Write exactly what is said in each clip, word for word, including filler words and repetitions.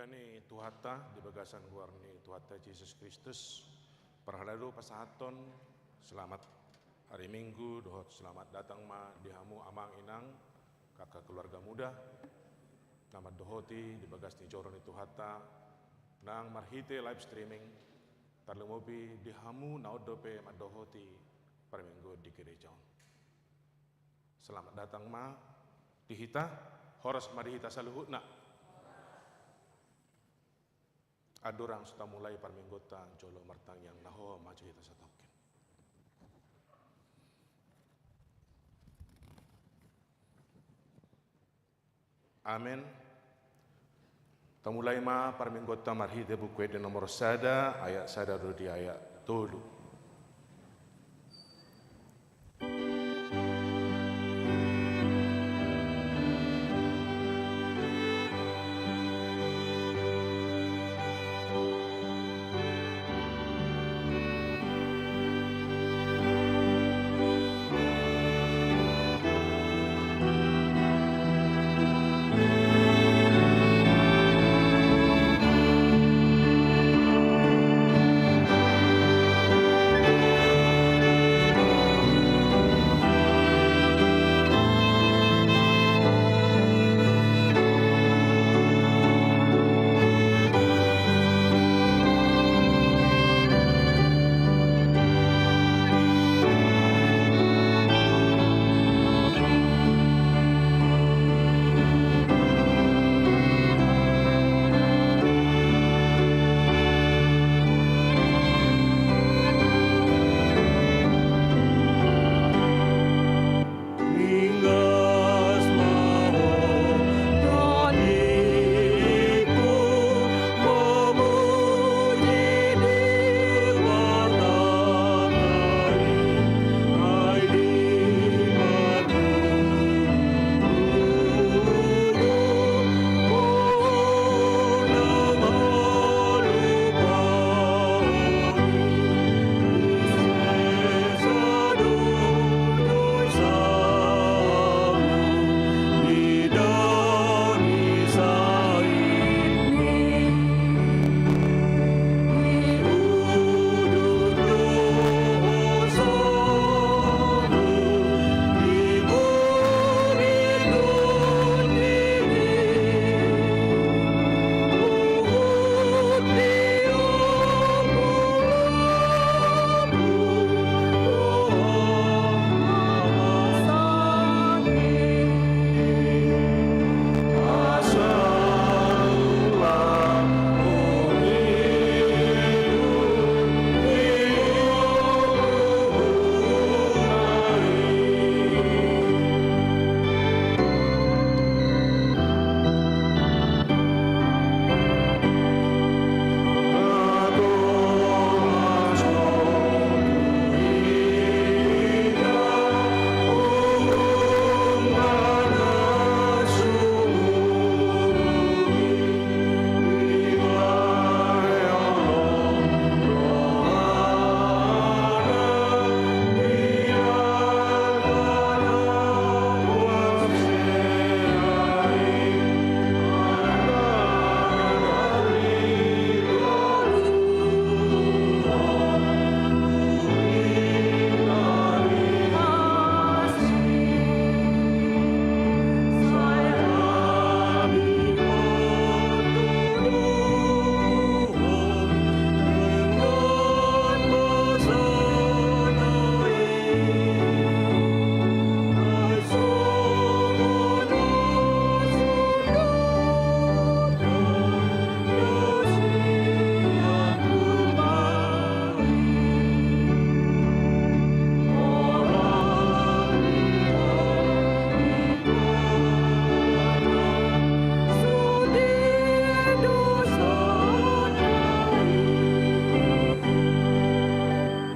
Ni Tuhanta, di bagasan goar ni Tuhanta Jesus Kristus, parhalado pasahathon selamat hari Minggu dohot selamat datang ma di hamu amang inang, angka keluarga muda, na mandohoti di bagas ni joro ni Tuhanta, nang marhite live streaming, tarlumobi di hamu na on dope mandohoti parmingguon di gereja on. Selamat datang ma di hita, horas ma di hita saluhutna. Andorang so tamulai parmingguonta jolo martangiang, na hot ma jo hita satongkin. Amen. Tamulai ma parmingguonta marhite Buku Ende nomor sada, ayat sada ro di ayat tolu.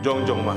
Jongjong ma.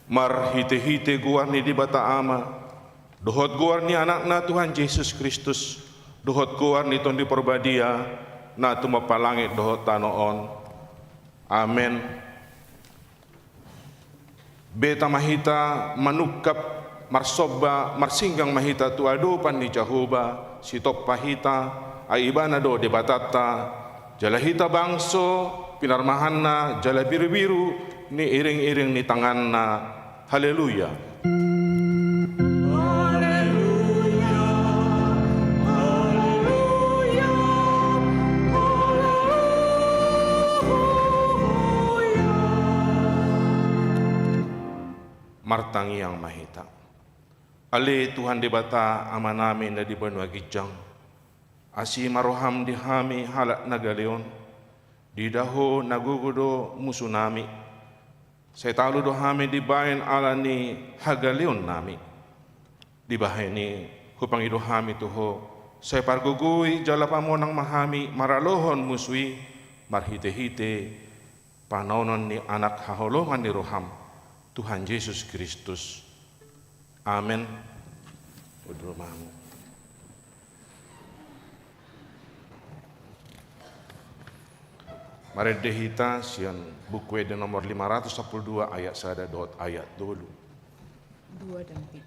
Marhitehite goar ni Debata Ama, dohot goar ni Anakna Tuhan Jesus Kristus, dohot goar ni Tondi Parbadia, na tumompa langit dohot tano on. Amen. Beta ma hita manungkap, marsomba, marsinggang ma hita tu adopan ni Jahowa, sitompa hita, ai Ibana do Debatanta, jala hita bangso pinarmahanna, jala birubiru ni iringiring ni tanganna. Haleluya. Haleluya, haleluya, haleluya. Martangiang ma hita. Ale Tuhan Debata Amanami na di banua ginjang, asi ma roham di hami halak na gale on, diida Ho na gogo do musunami. Sai talu do hami dibaen ala ni hagaleonnami. Dibahen i hupangido hami tu Ho, sai pargogoi jala pamonang ma hami maralohon musu i, marhitehite panaonon ni Anak haholongan ni roham, Tuhan Jesus Kristus. Amen. Hundul ma hamu. Marende hita sian Buku Ende nomor lima ratus sampulu dua, ayat sada dohot ayat tolu. Dua dan tiga.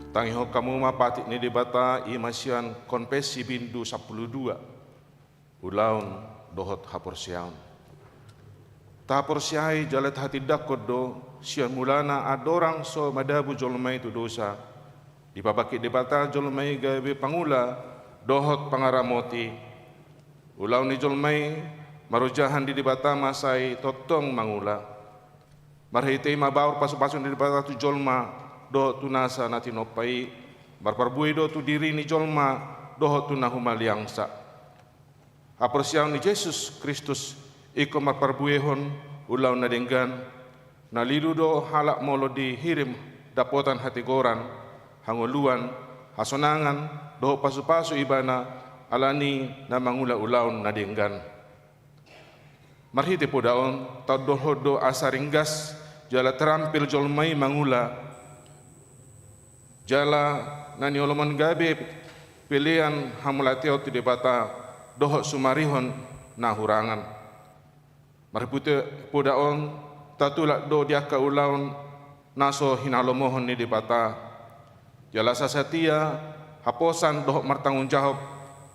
Tangihon hamu ma patik ni Debata, i ma sian Konfesi bindu sampulu dua. Ulaon dohot haporseaon. Tahaporseai jala tahatindangkon do, sian mulana andorang so madabu jolma i tu dosa, dipabangkit Debata jolma i gabe pangula dohot pangaramoti. Ulaon ni jolma i marojahan di Debata ma sai tongtong mangula. Marhite i ma baor pasupasu ni Debata tu jolma dohot tu nasa na tinompa i, marparbue do tu diri ni jolma dohot tu na humaliangsa. Haporseaon ni Jesus Kristus ingkon marparbuehon ulaon na denggan. Na lilu do halak molo dihirim dapotan hatigoran, hangoluan, hasonangan, dohot pasupasu ibana, ala ni na mangula ulaon na denggan. Marhite poda on, taondohon do asa ringgas jala terampil jolma i mangula. Jala na niolomon gabe pelean hamauliateon tu Debata dohot sumarihon na hurangan. Marhite poda on, tatulak do di angka ulaon na so hinalomohon ni Debata. Jala sasatia, haposan dohot martanggung jawab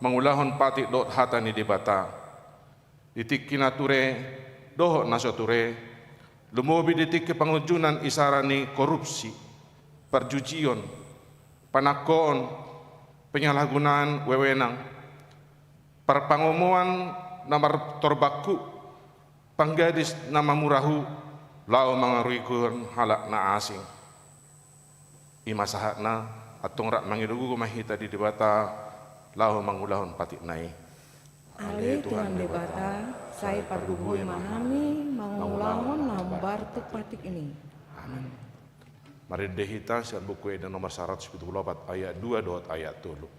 mangulahon patik dohot hata ni Debata. Di tingki na ture dohot na so ture, lumobi di tingki pangunjunan isara ni korupsi, parjujion, panangkoon, penyalahgunaan wewenang, parpangomoan na martorbangku, panggadis na mamurahu, laho mangarugihon halak na asing. I ma sahatna, antong rap mangido gogo ma hita di Debata, laho mangulahon patikna i. Ale Tuhan Debata, sai pargogoi ma hami mangulahon na hombar tu patikmi. Amen. Marende hita sian Buku Ende nomor saratus pitu pulu opat, ayat dua dohot ayat tolu.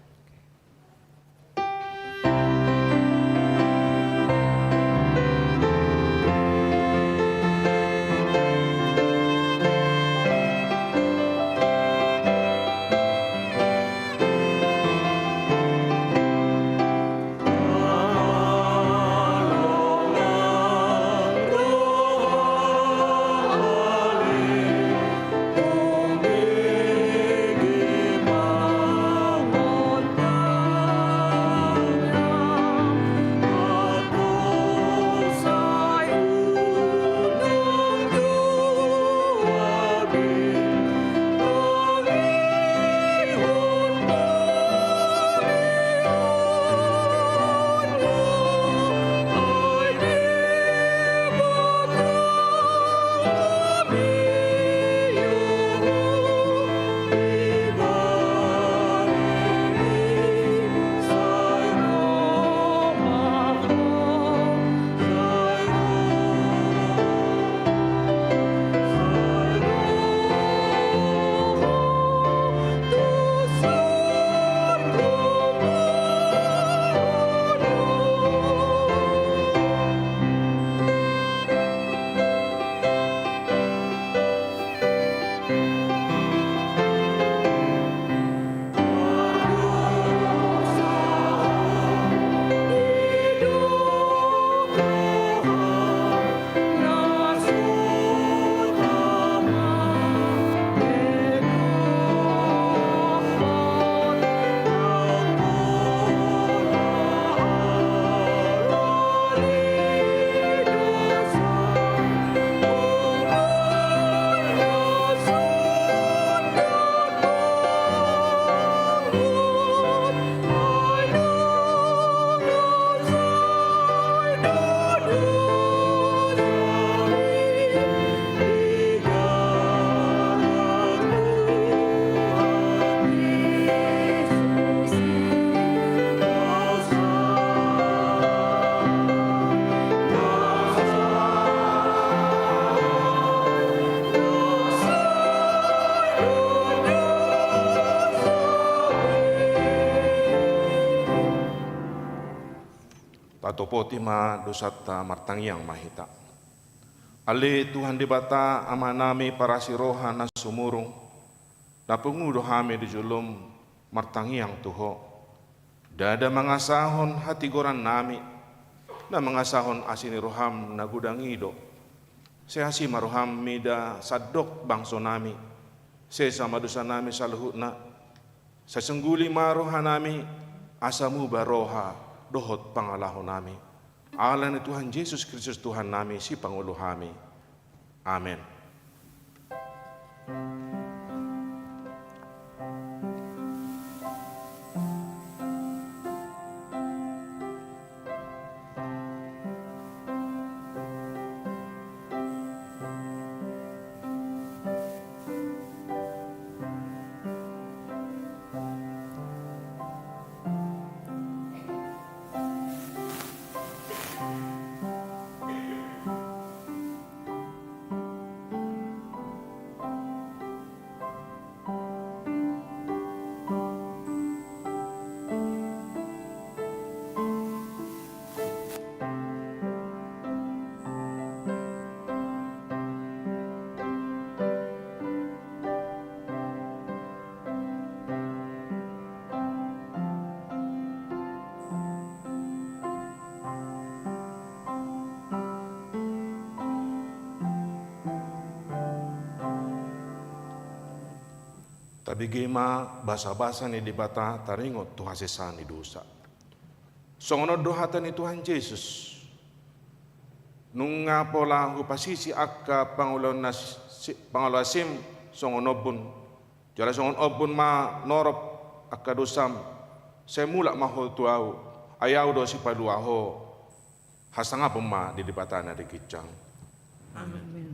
Tatopoti ma dosanta, martangiang ma hita. Ale Tuhan Debata, Amanami parasi roha na sumurung, na pungu do hami di jolom martangiang tu Ho. Ndada mangasahon hatigorannami, na mangasahon asi ni roham na godang i do. Sai asi ma roham mida sandok bangsonami, sesa ma dosanami saluhutna, sai sungguli ma rohanami, asa muba roha dohot pangalahonami. Ala ni Tuhan Jesus Kristus Tuhannami, sipangolu hami. Amen. Tabege ma basabasa ni Debata taringot tu hasesaan ni dosa. Songon on do hata ni Tuhan Jesus: Nunga pola hupasisi angka pangalaoan nas-, si-, pangalaoan sim songon ombun, jala songon ombun ma norop angka dosam, sai mulak ma ho tu Ahu, ai Ahu do sipalua ho. Hasangapon ma di Debata na di ginjang. Amen. Amen.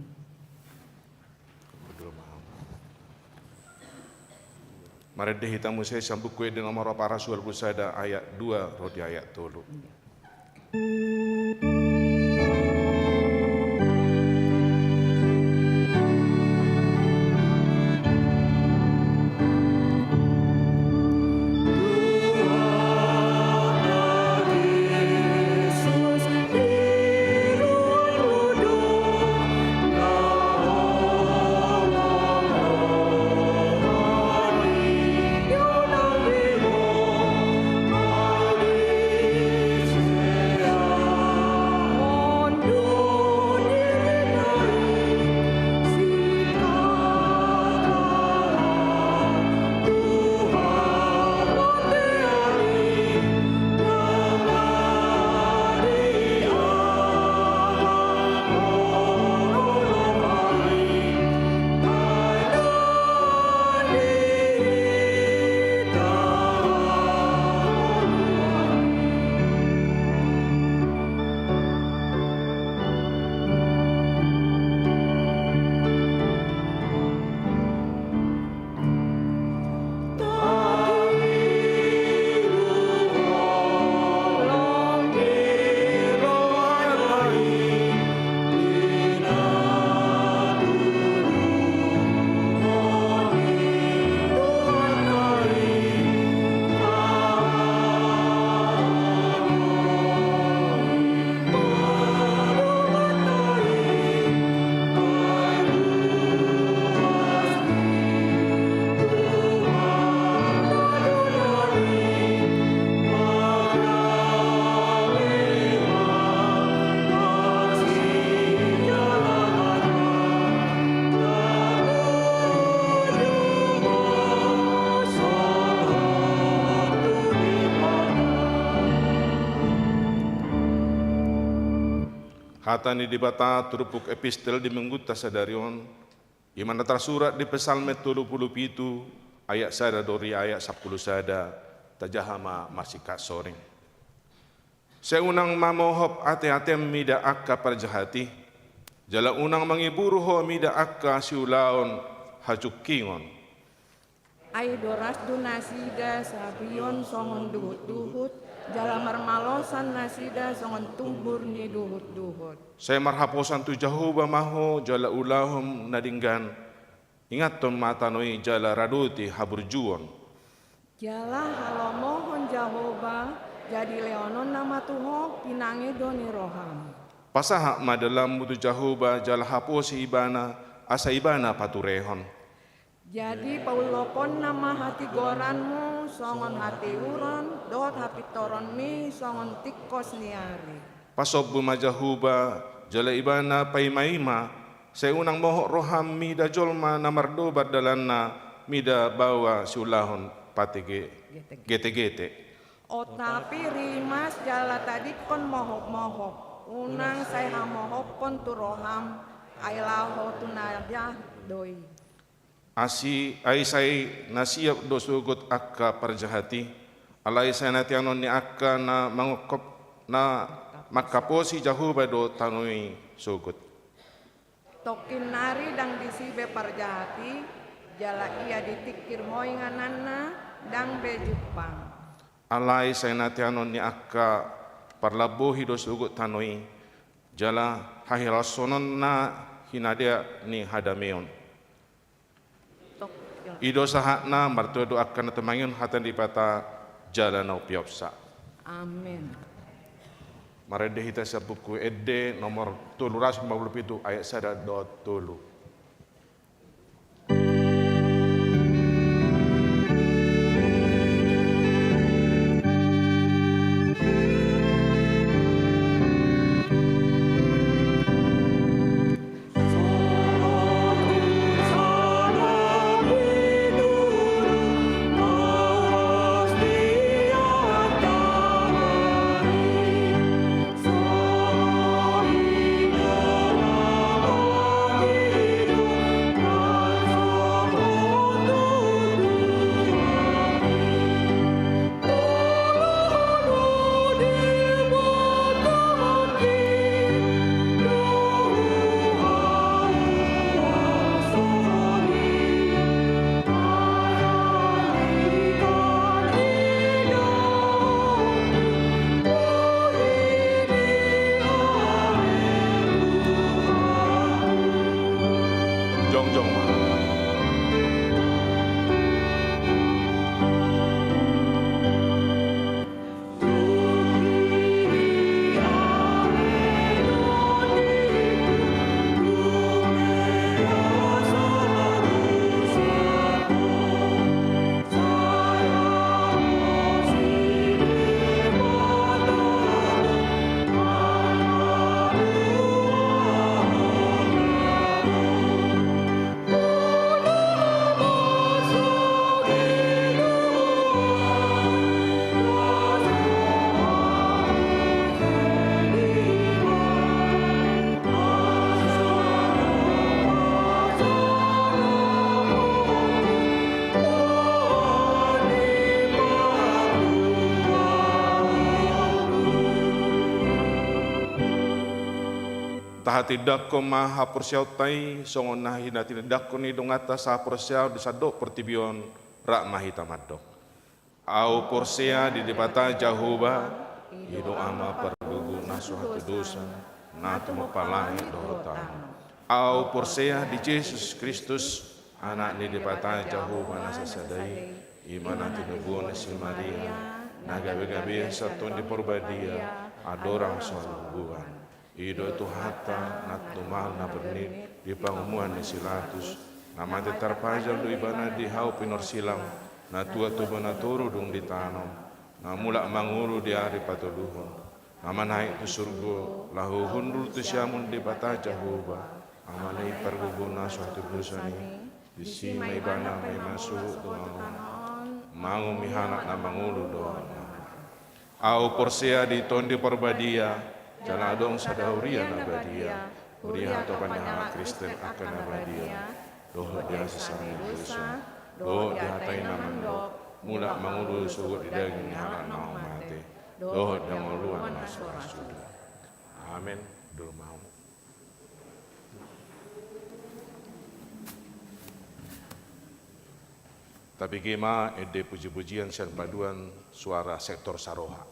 Marende hita muse sian Buku Ende nomor opat ratus dua pulu sada ayat dua ro di ayat tolu. Hata ni Debata turpuk epistel di minggunta sadari on, i ma na tarsurat di Psalmen tolu pulu pitu ayat sada do ri ayat sampulu sada. Tajaha ma marsingkat soring. Sai unang mamohop ateatem mida angka parjahat i, jala unang mangiburu ho mida angka siulaon hajungkingon. Ai doras do nasida sabion songon duhutduhut, jala marmalosan nasida songon tumbur ni duhutduhut. Sai marhaposan tu Jahowa ma ho jala ulahon na denggan, ingathon ma tano i jala radote haburjuon. Jala halomohon Jahowa, jadi lehononna ma tu ho pinangido ni roham. Pasahat ma dalanmu tu Jahowa jala haposi Ibana, asa Ibana paturehon. Jadi paulloponna ma hatigoranmu songon hatiuron, dohot hapintoronmi songon tingkos ni ari. Pasombu ma Jahowa, jala Ibana paimaima, sai unang mohop roham mida jolma na mardobar dalanna, mida baoa siulahon patege-, getegete. Otapi rimas jala tadingkon mohopmohop, unang sai hamohophon tu roham, ai laho tu na jah do i. Asi, ai sai na siap do sogot angka parjahat i, alai sai na teanon ni angka na mangongkop-, na mangkaposi Jahowa do tano i sogot. Tongkin nari ndang disi be parjahat i, jala ia ditingkir ho ingananna, ndang be jumpang. Alai sai na teanon ni angka parlambohi do sogot tano i, jala hahilashononna hinadeak ni hadameon. I do sahatna. Martua do angka na tumangihon hata ni Debata jala na umpeopsa. Amen. Marende hita sian Buku Ende nomor tolu ratus lima pulu pitu ayat sada dohot tolu. Tahatindangkon ma haporseaonta i, songon na hinatindangkon ni donganta sahaporseaon di sandok portibi on, rap ma hita mandok. Ahu porsea di Debata Jahowa, i do Ama pargogo na so hatudosan, na tumompa langit dohot tano. Ahu porsea di Jesus Kristus, Anak ni Debata Jahowa na sasada i, i ma na tinoguon ni si Maria, na gabe-gabe sian Tondi Parbadia, andorang so hangoluan. I do Tuhanta, na tumal na bernit, di pangumuan ni si Latus, na mate tarpajal do Ibana di hau pinorsilang, na tua tubu na toru dung ditanom, na mulak mangolu di ari patoluhon, na manaek tu surgo, laho hundul tu siamun Debata Jahowa, Amana i pargogo na so hatudosan i, disi ma Ibana paima suhut tu tano on, manguhumi halak na mangolu dohot na mate. Ahu porsea di Tondi Parbadia, jala adong sada huria na badia, huria hatopan ni halak Kristen angka na badia, dohot di hasesaan ni dosa, dohot di hata i na mandok, mulak mangolu sogot di daging ni halak na mate, dohot di hangoluan na so ra suda. Amen. Dol ma hamu. Tabege ma ende puji-pujian sian paduan suara sektor Saroha.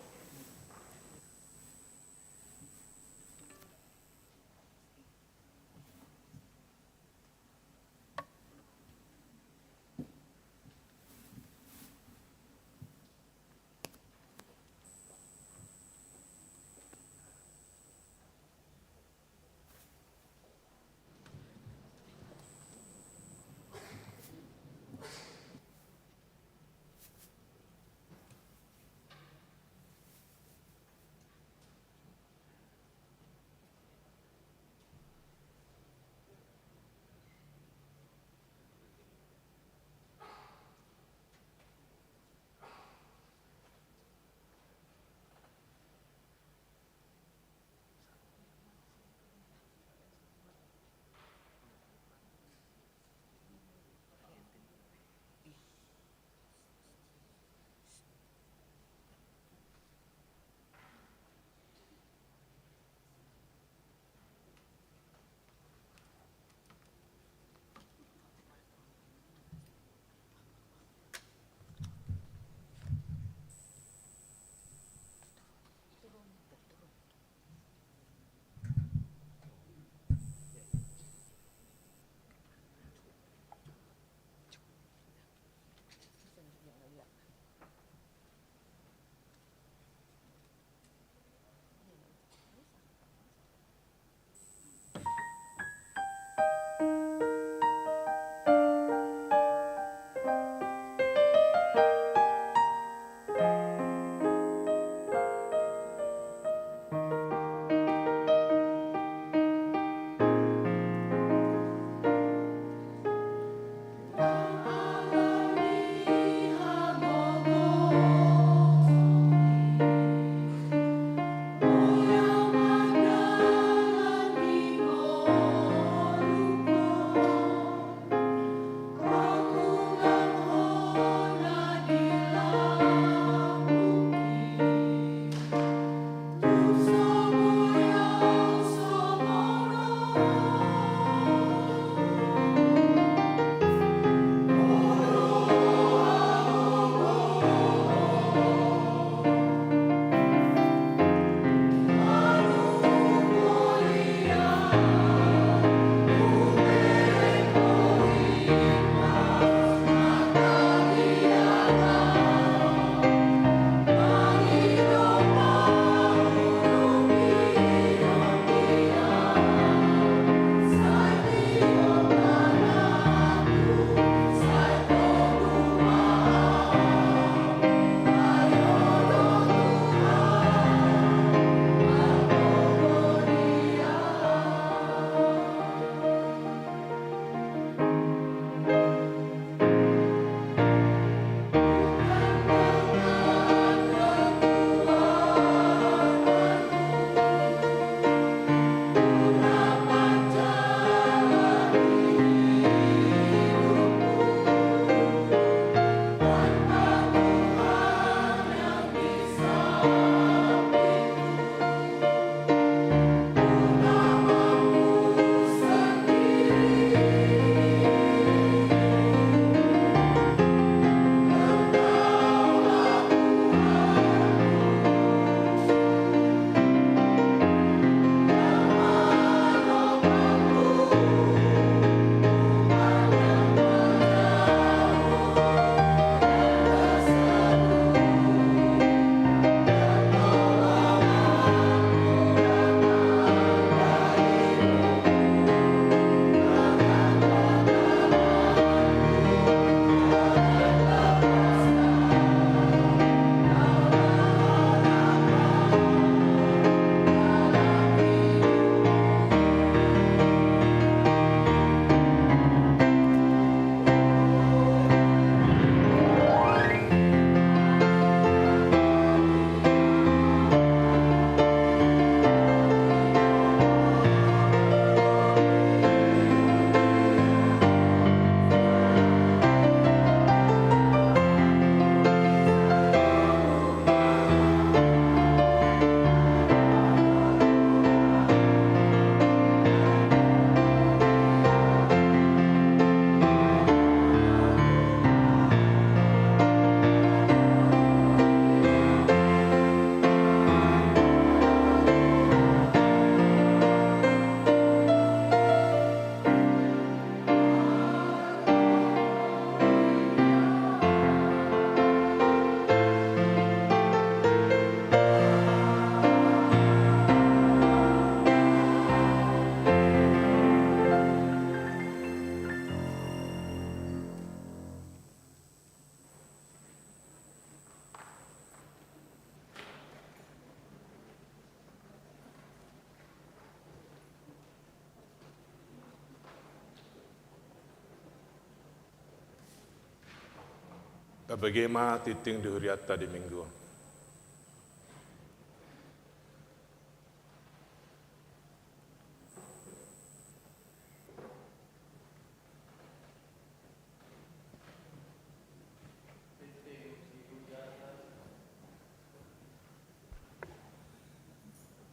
Bage ma tingting di hurianta di Minggu.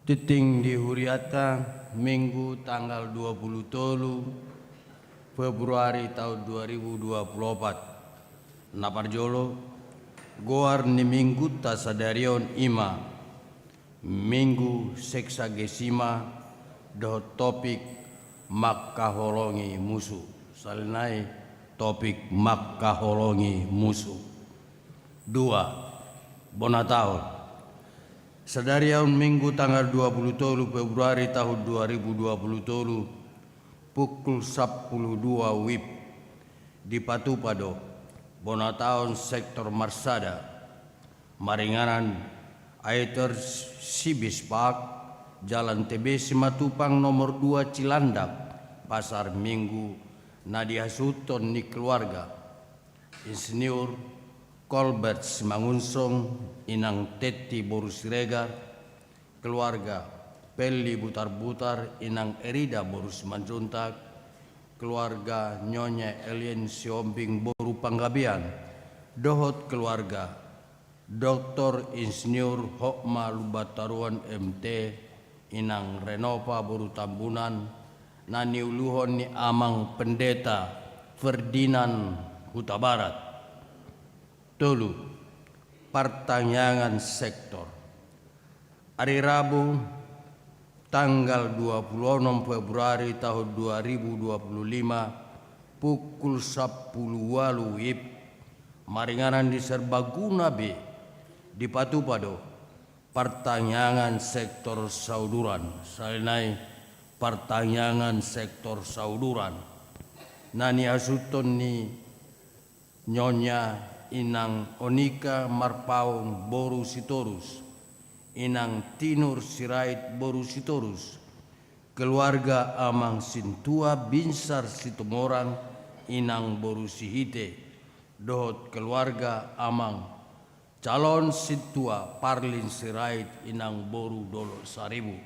Tingting di hurianta, Minggu tanggal dua puluh tolu Februari tahun dua ribu dua puluh opat. Na parjolo, goar ni Minggunta sadari on i ma Minggu Sexagesima dohot topik mangkaholongi musu. Sahali nai topik mangkaholongi musu. Dua, bona taon. Sadari on Minggu tanggal dua puluh tolu Februari tahun dua ribu dua puluh tolu, pukul sampulu dua wib, dipatupa do bona taon sektor marsada, maringanan Aiter Sibis Park, Jalan T B Simatupang nomor dua Cilandak, Pasar Minggu, na dihasuhuthon ni keluarga Insinyur Kolbert Simangunsong, Inang Tetti boru Siregar, keluarga Pelli Butarbutar, Inang Erida boru Simanjuntak, keluarga Nyonya Elien Sihombing boru Panggabean, dohot keluarga Doktor Insinyur Hotma Lumbantoruan M T, Inang Renova boru Tambunan, na niuluhon ni Amang Pendeta Ferdinand Hutabarat. Tolu, partangiangan sektor. Ari Rabu, tanggal dua puluh onom Februari tahun dua ribu dua puluh lima, pukul sampulu ualu wib, maringanan di Serbaguna B, dipatupa do partangiangan sektor sauduran. Sahali nai partangiangan sektor sauduran, na nihasuhuthon ni Nyonya Inang Onika Marpaung boru Sitorus, Inang Tinur Sirait boru Sitorus, keluarga Amang Sintua Binsar Situmorang, Inang boru Sihite, dohot keluarga Amang Calon Sintua Parlin Sirait, Inang boru Dolok Saribu.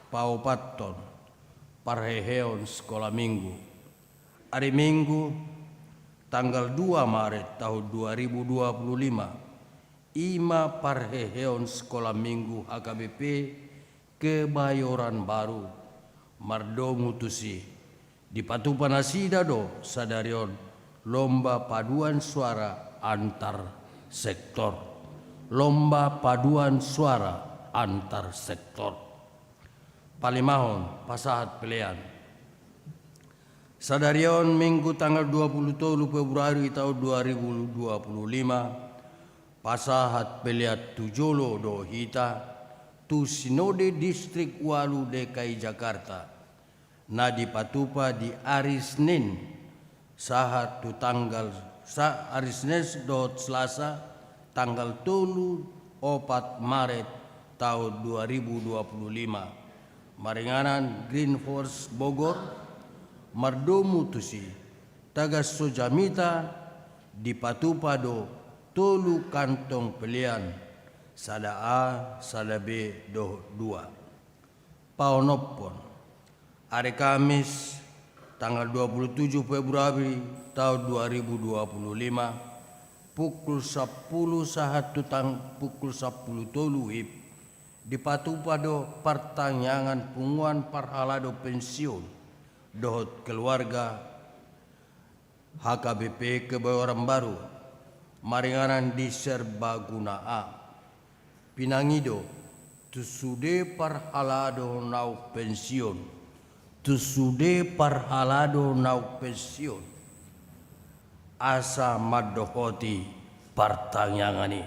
Paopathon, parheheon sikola Minggu. Ari Minggu, tanggal dua Maret tahun dua ribu dua puluh lima, i ma parheheon sikola Minggu H K B P Kebayoran Baru. Mardomu tusi, dipatupa nasida do sadari on lomba paduan suara antar sektor. Lomba paduan suara antar sektor. Palimahon, pasahat pelean. Sadari on Minggu tanggal dua puluh tolu Februari tahun dua ribu dua puluh lima, pasahat pelean tu jolo do hita tu Sinode Distrik Ualu D K I Jakarta, na dipatupa di ari Senin sahat tu tanggal sa-, ari Senin dohot Selasa, tanggal tolu opat Maret tahun dua ribu dua puluh lima. Maringanan Green Force Bogor, mardomu tusi, tagan so jamita dipatupa do tolu kantong pelean, sada A, sada B dohot dua. Paonomhon, ari Kamis, tanggal dua puluh tujuh Februari tahun dua ribu dua puluh lima, pukul sampulu sahat tu tang-, pukul sampulu tolu wib, dipatupa do partangiangan punguan parhalado pensiun dohot keluarga H K B P Kebayoran Baru, maringanan di Serbaguna A. Pinangido tu sude parhalado naung pensiun, tu sude parhalado naung pensiun, asa mandohoti partangiangan i.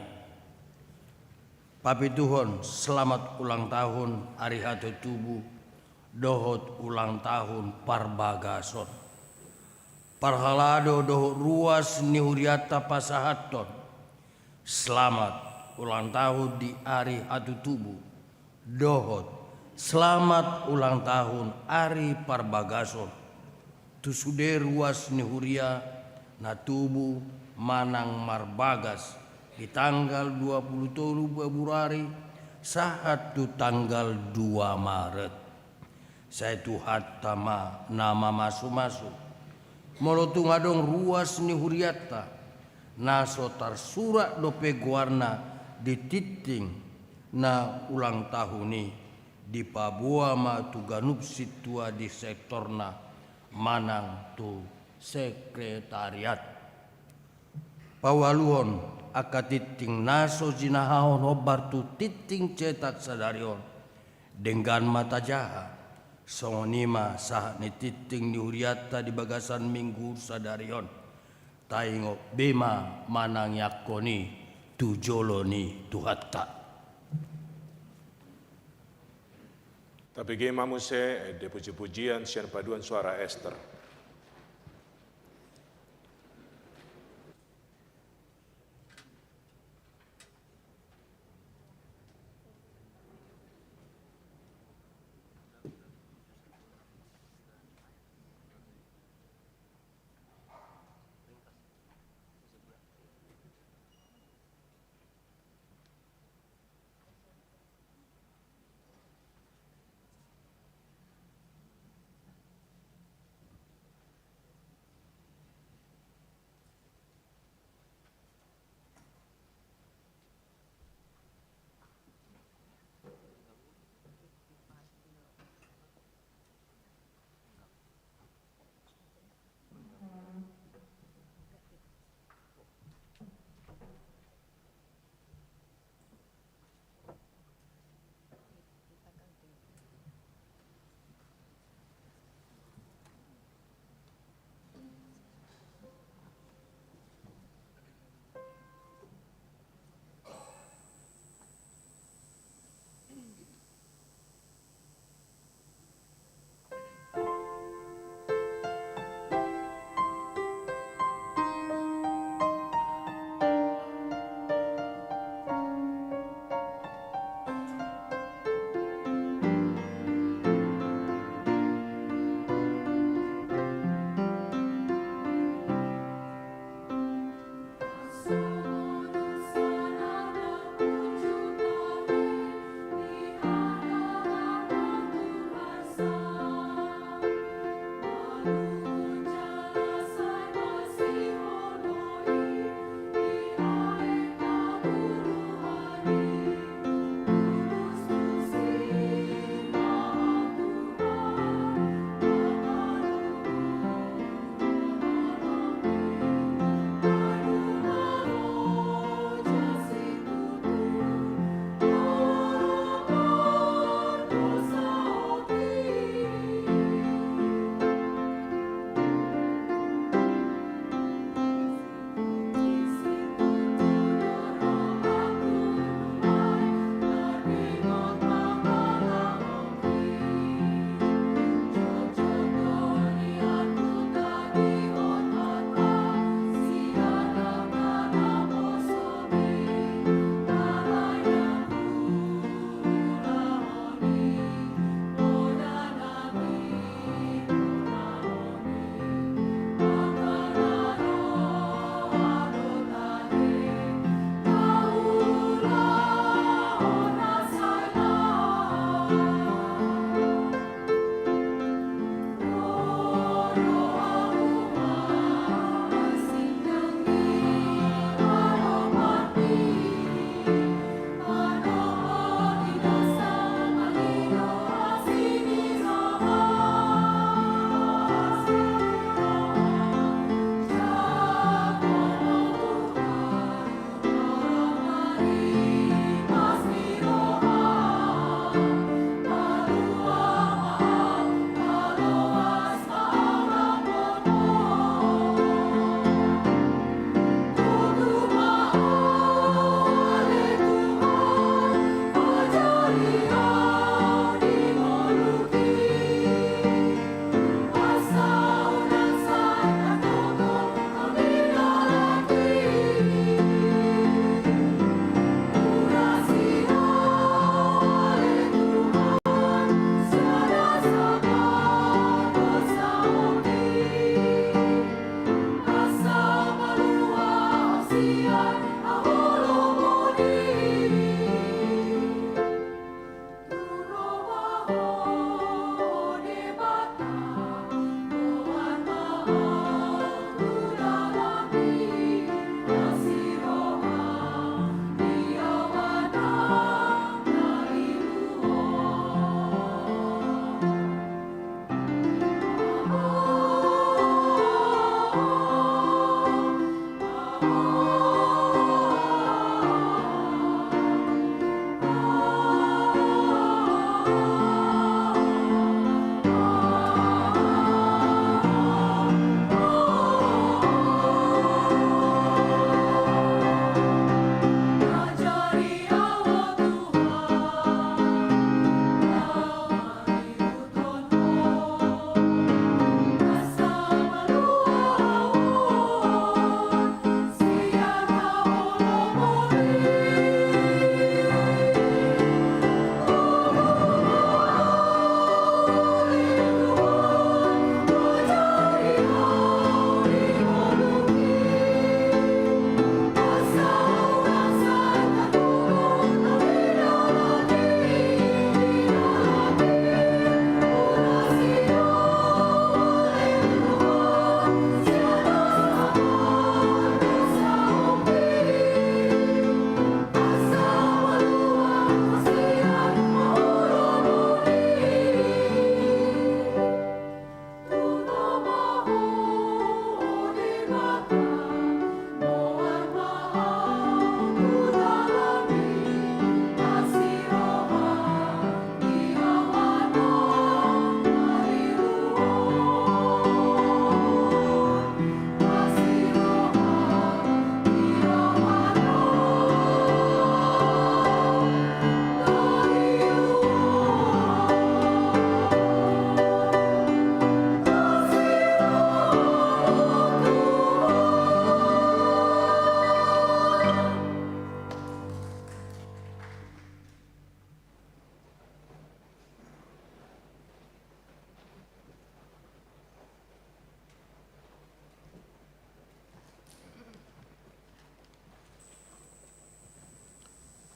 Papituhon selamat ulang tahun ari hatutubu dohot ulang tahun parbagason. Parhalado dohot ruas ni hurianta pasahathon selamat ulang tahun di ari hatutubu dohot selamat ulang tahun ari parbagason tu sude ruas ni huria na tubu manang marbagas di tanggal dua pulu tolu Februari sahat tu tanggal dua Maret. Sai Tuhanta ma na mamasumasu. Molo tung adong ruas ni hurianta, na so tarsurat dope goarna di tingting na ulang tahun i, dipaboa ma tu ganup sintua di sektorna manang tu sekretariat. Paualuhon angka tingting na so jinahahon hombar tu tingting cetak sadari on, denggan ma tajaha. Songon i ma sahat ni tingting ni hurianta di bagasan minggu sadari on. Taingot be ma manangiangkon i tu jolo ni Tuhanta. Tabege ma muse ende pujipujian sian paduan suara Ester.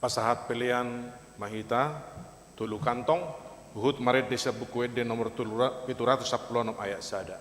Pasahat pelean ma hita tolu kantong, huhut marende sian Buku Ende nomor tolu ra-, pitu ratus sampulu onom ayat sada.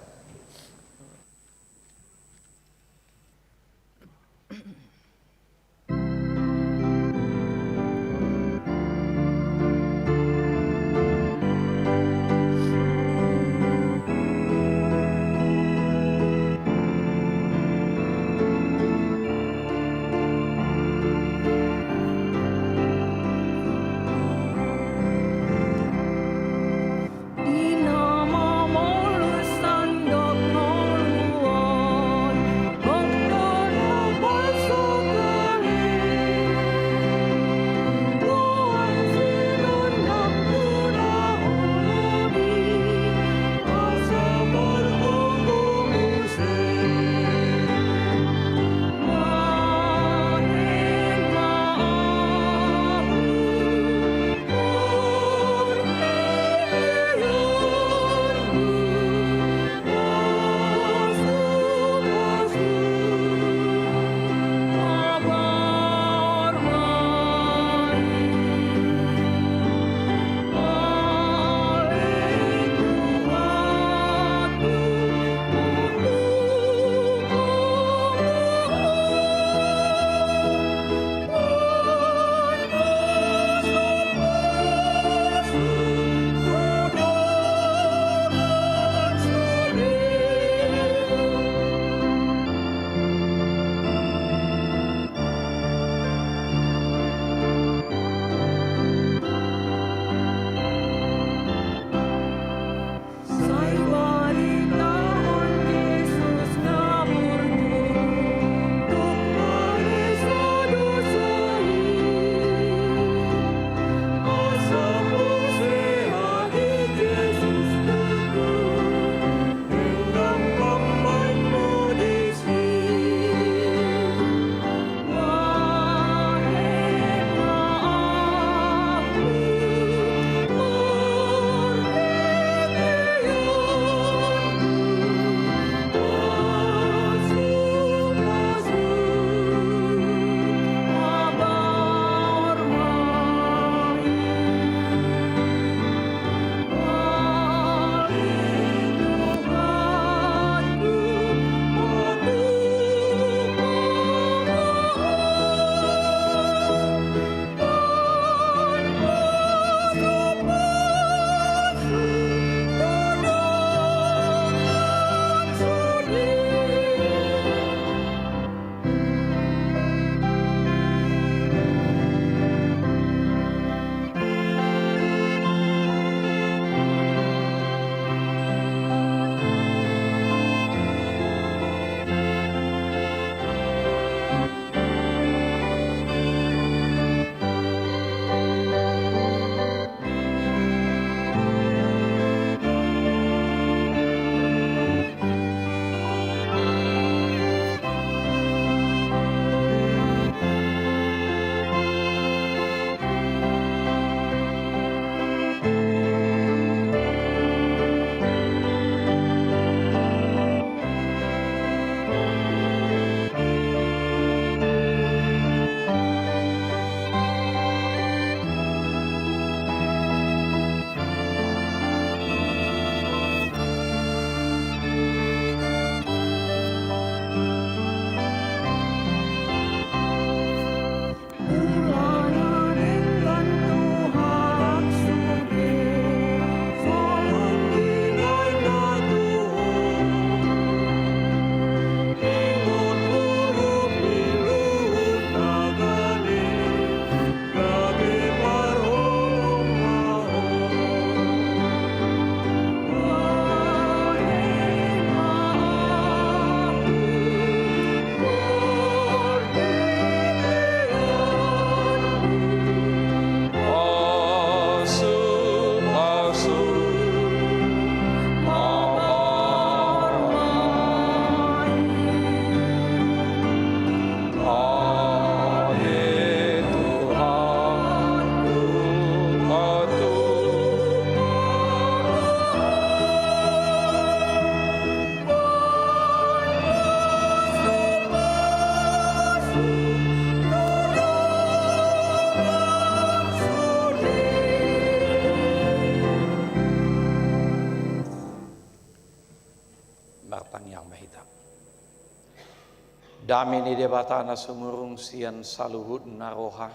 Dame ni Debata na sumurung sian saluhutna roha,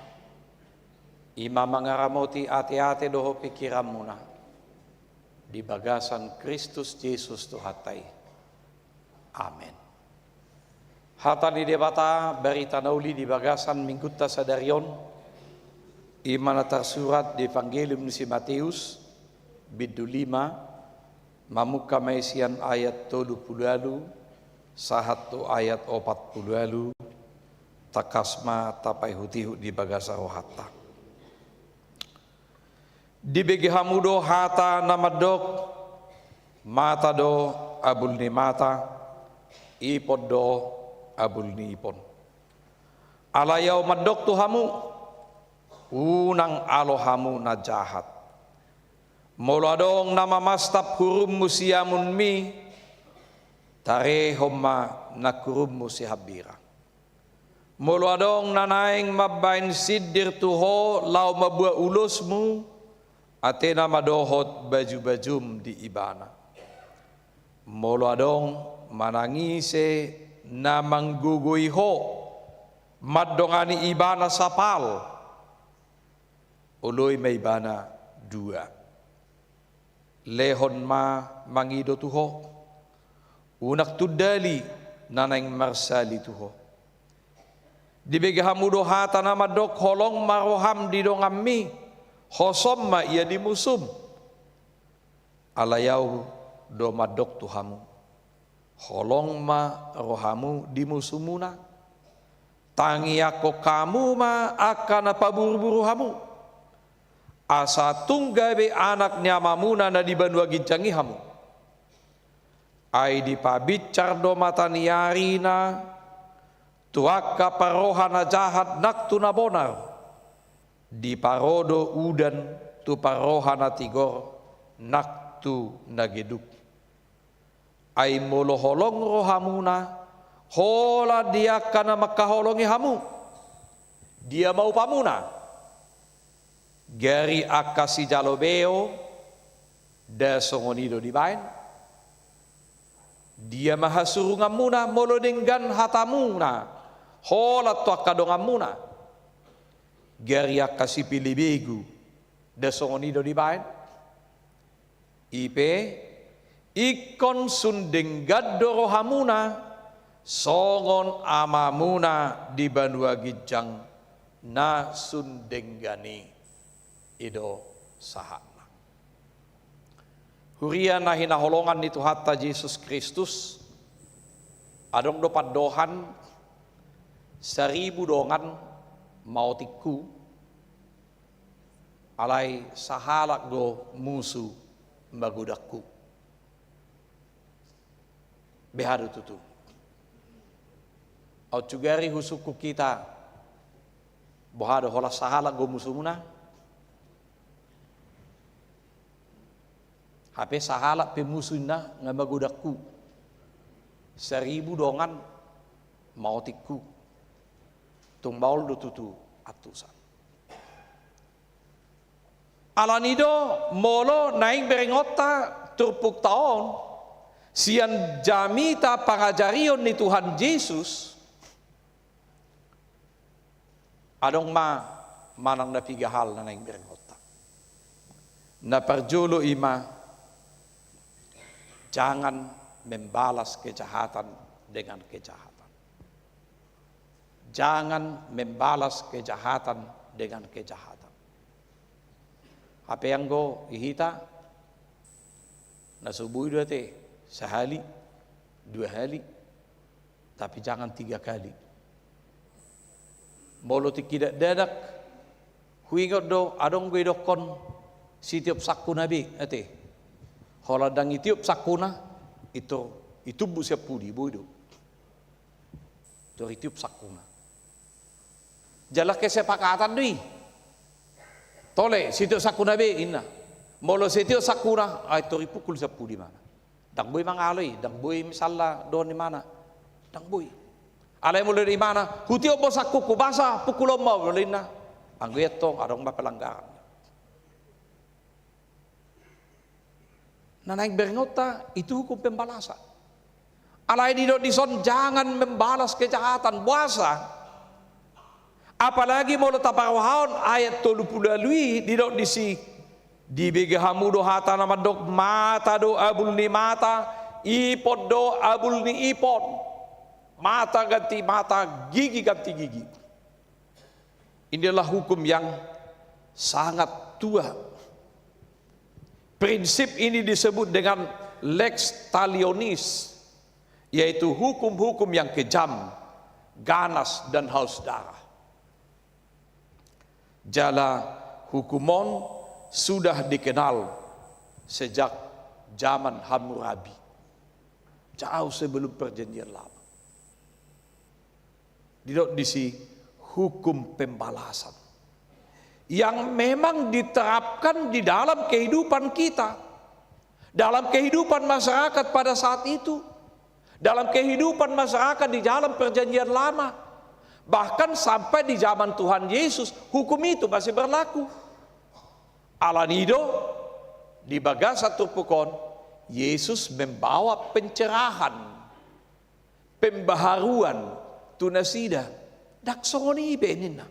i ma mangaramoti ateate dohot pingkiranmuna di bagasan Kristus Jesus Tuhanta i. Amen. Hata ni Debata, barita na uli di bagasan minggunta sadari on, i ma na tarsurat di Evangelium ni si Mateus, bindu lima, mamungka ma i sian ayat tolu pulu ualu sahat tu ayat opat pulu ualu. Tangkas ma tapaihutihut di bagasan rohanta. Dibege hamu do hata na mandok: Mata do abul ni mata, ipon do abul ni ipon. Alai ahu mandok tu hamu: Unang alo hamu na jahat. Molo adong na mamastap hurummu siamunmi, tarehon ma nangkurummu sihambirang. Molo adong na naeng mambahen sindir tu ho laho mabuat ulosmu, atena ma dohot bajubajum di ibana. Molo adong manang ise na manggogoi ho mandongani ibana sapal, oloi ma ibana dua. Lehon ma mangido tu ho. Unang tundali na naeng marsali tu ho. Dibege hamu do hata na mandok: Holong ma roham di donganmi, hosom ma ia di musum. Alai ahu do mandok tu hamu: Holong ma rohamu di musumuna. Tangiangkon hamu ma angka na paburuburu hamu, asa tung gabe anak ni Amamuna na di banua ginjang i hamu. Ai dipabinsar do mataniarina tu angka parroha na jahat nang tu na bonar, diparo do udan tu parroha na tigor nang tu na geduk. Ai molo holong rohamuna holan di angka na mangkaholongi hamu, dia ma upamuna? Gari angka sijalo beo, nda songon i do dibaen? Dia ma hasurunganmuna molo denggan hatamuna holan tu angka donganmuna? Gari angka sipilibegu, nda songon i do dibaen? I pe, ingkon sun denggan do rohamuna songon Amamuna di banua ginjang na sun denggan i. I do sahatna. Huria na hinaholongan ni Tuhanta Jesus Kristus, adong do pandohan: Saribu dongan maotikhu, alai sahalak do musu magodanghu. Beha do tutu? Aut sugari husungkun hita, boha do, holan sahalak do musumuna? Hape sahalak pe musu ninna nga magodanghu, saribu dongan maotikhu. Tung maol do tutu antusan. Alani do, molo naeng berengonta turpukta on sian jamita pangajarion ni Tuhan Jesus, adong ma manang na piga hal na naeng berengonta. Na parjolo i ma, jangan membalas kejahatan dengan kejahatan. Jangan membalas kejahatan dengan kejahatan. Hape anggo di hita, na so boi do ate, sahali, dua hali, tapi jangan tiga kali. Molo tingki dakdanak, huingot do, adong do didokkon sitiop sangkuna be ate. Holan ndang itiop sangkuna, i tor itumbuk sian pudi, boi do. Tor itiop sangkuna. Jala kesepakatan do i. Tole, sitiop sangkuna be, ninna. Molo sitiop sangkuna, ai tor ipukul sian pudi imana. Ndang boi mangalo i, ndang boi misalna dohon imana. Ndang boi. Alai molo dohon imana, hutiop ma sangkunhu, basa pukulon ma au, ninna. Anggo i antong, adong ma pelanggaran. Na naeng berengonta, itu hukum pembalasan. Alai didok dison, jangan membalas kejahatan, boasa? Apalagi molo taparrohahon ayat tolu pulu ualu i, didok disi, dibege hamu do hata na mandok, mata do abul ni mata, ipon do abul ni ipon. Mata ganti mata, gigi ganti gigi. Inilah hukum yang sangat tua. Prinsip ini disebut dengan lex talionis, yaitu hukum-hukum yang kejam, ganas, dan haus darah. Jala hukum on sudah dikenal sejak zaman Hammurabi, jauh sebelum Perjanjian Lama. Didok disi hukum pembalasan yang memang diterapkan di dalam kehidupan kita, dalam kehidupan masyarakat pada saat itu, dalam kehidupan masyarakat di dalam Perjanjian Lama. Bahkan sampai di zaman Tuhan Yesus, hukum itu masih berlaku. Alani i do, di bagasan turpuk on, Yesus membawa pencerahan, pembaharuan tu nasida. Ndang songon i be ninna.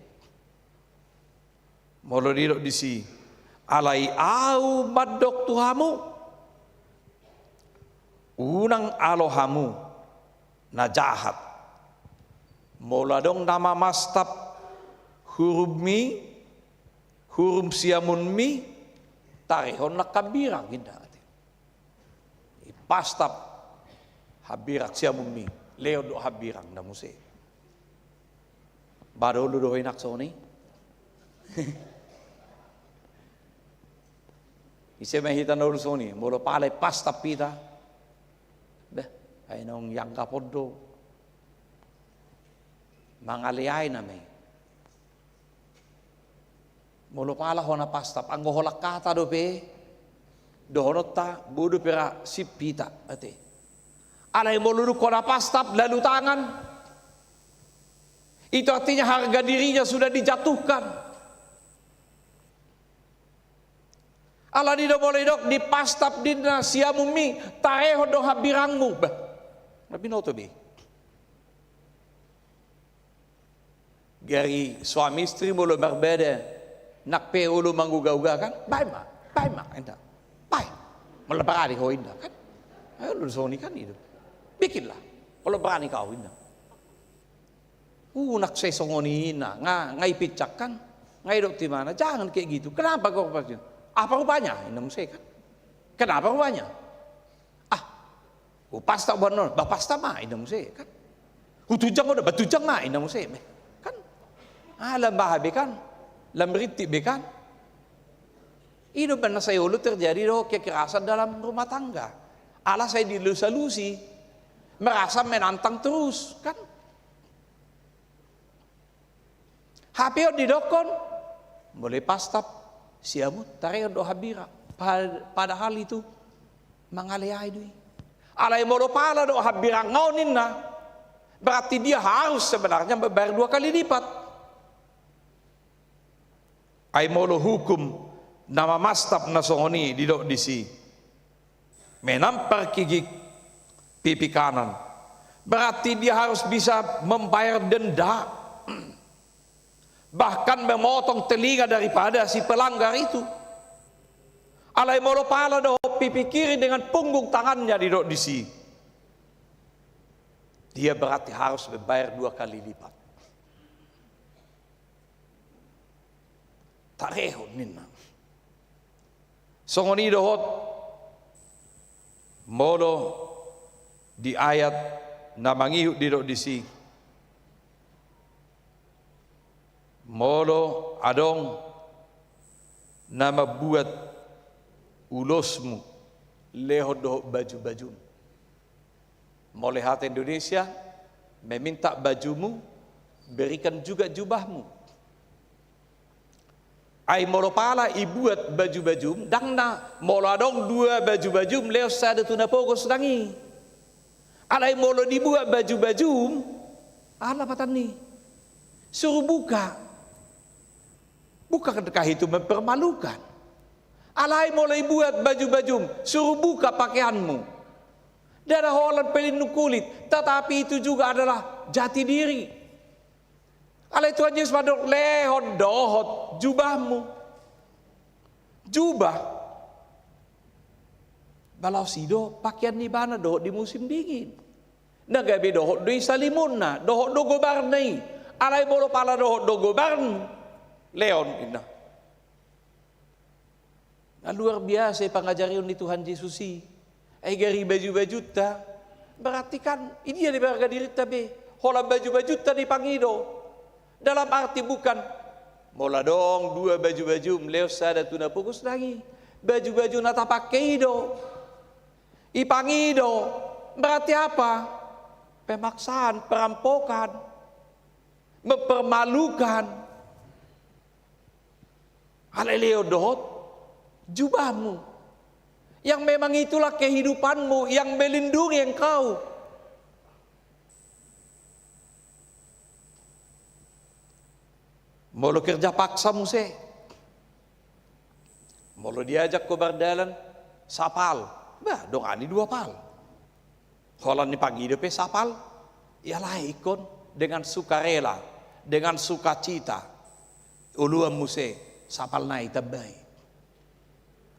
Molo didok disi, alai Ahu mandok tu hamu, unang alo hamu na jahat. Molo adong na mamastap hurummi, hurum siamunmi, tarehon nang hambirang, inda. Ipastap hambirang siamunmi, lehon do hambirang na muse. Ba dolu do hoi nang songon i. Ise ma hita na olo songon i, molo pala ipastap hita. Beh, ai naung ianggap on do. Mangaleai nama i. Molo pala ho na pastap, anggo holan hata dope dohononta, bodo pe ra sip hita, ate. Alai molo dung ho na pastap, lalu tangan, itu artinya harga dirinya sudah dijatuhkan. Alani do molo didok, dipastap ninna siamunmi, tarehon do hambirangmu. Bah, na binoto be. Gari suami istri molo marbada, nang pe olo manguga-uga kan, baen ma, baen ma, inda. Baen. Molo berani ho, inda kan. Ai olo songon i kan, itu. Bikinlah. Molo berani kau, inda. Uh, nang sai songon i ninna, nga, nga ipinsang kan. Nga idok tu ibana, jangan kayak gitu. Kenapa kau pakai? Apa rupanya? Ninna muse kan. Kenapa rupanya? Ah, hupastap boanon, ba pastap ma, ninna muse kan. Hutunjang ho do, ba tunjang ma, ninna muse. Kan? Ah, lam baha be kan. Lam rintik be kan. I do umbahen na sai olo terjadi do kekerasan dalam rumah tangga. Ala sai dielus-elusi. Merasa menantang terus, kan? Hape on didokkon, molo ipastap siamun, tarehon do hambirang. Pa-, padahal itu mangaleai do i. Alai molo pala do hambirangna on ninna, berarti dia harus sebenarnya membayar dua kali lipat. Ai molo hukum na mamastap na songon i didok disi, menampar gigi pipi kanan, berarti dia harus bisa membayar denda, bahkan memotong telinga daripada si pelanggar itu. Alai molo pala dohot pipi kiri dengan punggung tangannya didok disi, dia berarti harus membayar dua kali lipat. Tarehon ninna. Songon i dohot molo di ayat na mangihut didok disi, molo adong na mambuat ulosmu, lehon dohot baju-bajum. Molo hata Indonesia, meminta bajumu, berikan juga jubahmu. Ai molo pala ibuat baju-bajum, ndang na molo adong dua baju-bajum, lehon sada tu na pogos, ndang i. Alai molo dibuat baju-bajum, ala patan ni, suruh buka. Bukankah itu mempermalukan? Alai molo ibuat baju-bajum, suruh buka pakaianmu. Nda na holan pelindung kulit, tetapi itu juga adalah jati diri. Alai Tuhan Jesus mandok, lehon dohot jubahmu. Jubah. Ba laos i do pakean ni ibana dohot di musim dingin. Na gabe dohot do i salimunna, dohot do gobarna i. Alai molo pala dohot do gobarmu, lehon, inna. Nah, luar biasa pangajarion ni Tuhan Jesus i. Ai gari baju-bajunta, berarti kan i dia di harga dirinta be. Holan baju-bajunta dipangido. Dalam arti bukan, molo adong dua baju-bajum, lehon sada tu na pogos nang i. Baju-baju na tapake i do. Ipangido. Berarti apa? Pemaksaan, perampokan, mempermalukan. Alai lehon dohot jubahmu. Yang memang itulah kehidupanmu, yang melindungi engkau. Molo kerja paksa muse, molo diajak ho mardalan sapal, bah, dongani dua pal. Holan dipangido pe sapal, ialai ingkon dengan sukarela, dengan sukacita. Oloan muse sapal nai, tambai.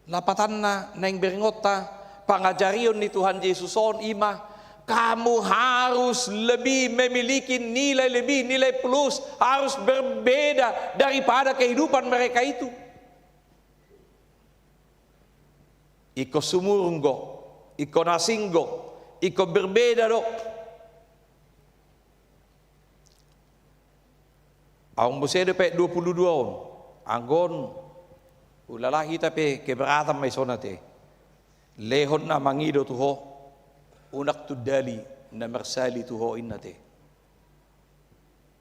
Lapatanna naeng berngonta, pangajarion ni Tuhan Jesus on i ma, kamu harus lebih memiliki nilai lebih, nilai plus, harus berbeda daripada kehidupan mereka itu. Ingkon sumurung do, ingkon asing do, ingkon berbeda do. Aung muse dope dua puluh dua on, anggo on, ulala hita pe keberatan ma i songon ate. Lehon na mangido tu ho, unang tundali na marsali tu ho, inna ate.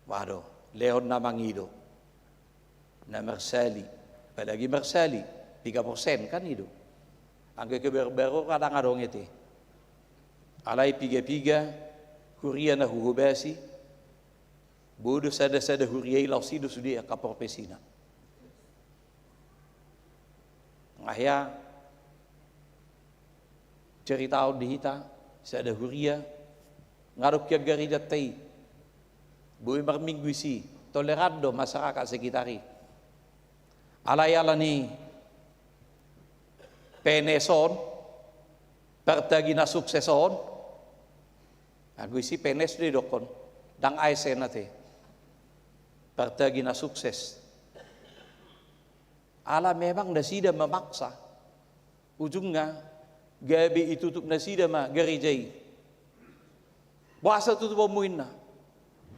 Waduh, lehon na mangido, na marsali, apalagi marsali, piga persen kan i do. Anggo kebar-, baru kadang adong ate. Alai piga-piga huria na huhobasi, boi do sada-sada huria i laos i do sude angka profesina. Nga hea ceritaon di hita, sada huria, nga adong hian garejanta i. Boi marminggu disi, toleran do masyarakat sekitar i. Alai ala ni P N S on, partagi na sukses on, anggo disi P N S do didokkon, ndang A S N ate. Partagi na sukses. Ala memang nasida memaksa. Ujungna, gabe itutup nasida ma gareja i. Boasa tutuponmu, inna.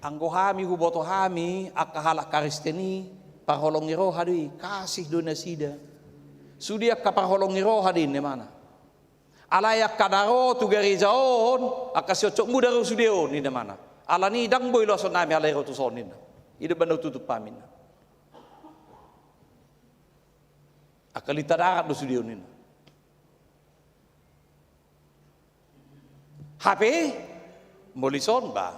Anggo hami, huboto hami angka halak Kristen i, parholong ni roha do i, kasih do nasida. Sude angka parholong ni roha do i, inna imana. Alai angka na ro tu gareja on, angka siocokmu do ro sude on, inna imana. Ala ni i ndang boi loason nami halak i ro tu son, inna. I do umbahen na hututup hami, inna. Angka lintah darat do sude on, inna. Hape molo dison, bah,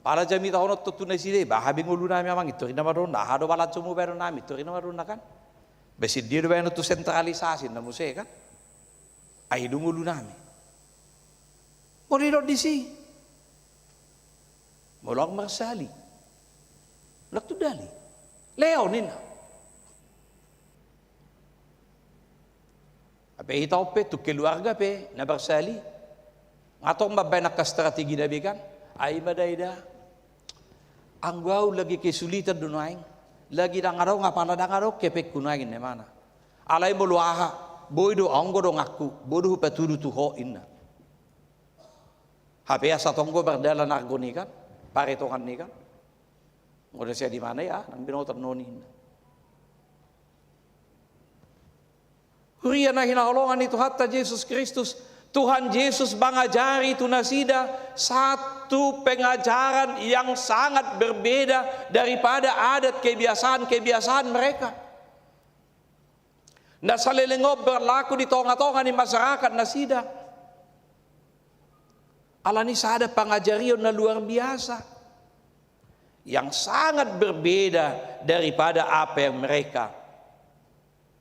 pala jamitahononta tu nasida i, bah, aha be ngolu nami amang, i tor inna ma dohononna, aha do balanjo mubaen on nami, i tor inna ma dohononna kan. Bah, sian dia do baenon tu sentralisasi na muse kan. Ai i do ngolu nami. Molo didok disi, molo ahu marsali, unang tundali, lehon, inna. Hape hita on pe tu keluarga pe na marsali, nga tong mambaen angka strategina be kan. Ai i ma da, eda, anggo ahu lagi kesulitan do nuaeng, lagi ndang adong, apala ndang adong hepengku nuaeng, inna imana. Alai molo aha, boi do, adong do donganku, boi do hupatudu tu ho, inna. Hape asa tonggo mardalan argo ni i kan, paretongan ni i kan. Molo sian imana i, ah, ndang binoto annon i, inna. Huria na hinaholongan ni Tuhanta Jesus Kristus, Tuhan Jesus mangajari tu nasida satu pengajaran yang sangat berbeda daripada adat kebiasaan-kebiasaan mereka. Na saleleng on berlaku di tonga-tonga ni masyarakat nasida. Ala ni sada pangajarion na luar biasa, yang sangat berbeda daripada apa yang mereka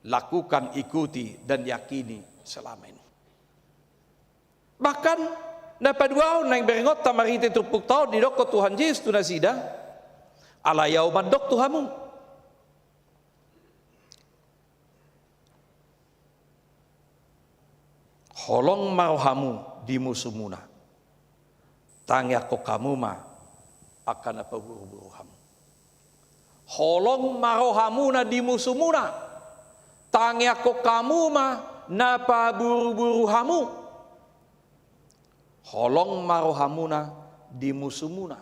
lakukan, ikuti, dan yakini selama ini. Bahkan Na paduahon naeng berengonta marhite turpukta on, didokkon Tuhan Jesus tu nasida: Alai ahu mandok tu hamu, holong ma rohamu di musumuna, tangiangkon hamu ma angka na paburuburu hamu. Holong ma rohamuna di musumuna, tangiangkon hamu ma na paburuburu hamu. Holong ma rohamuna di musumuna,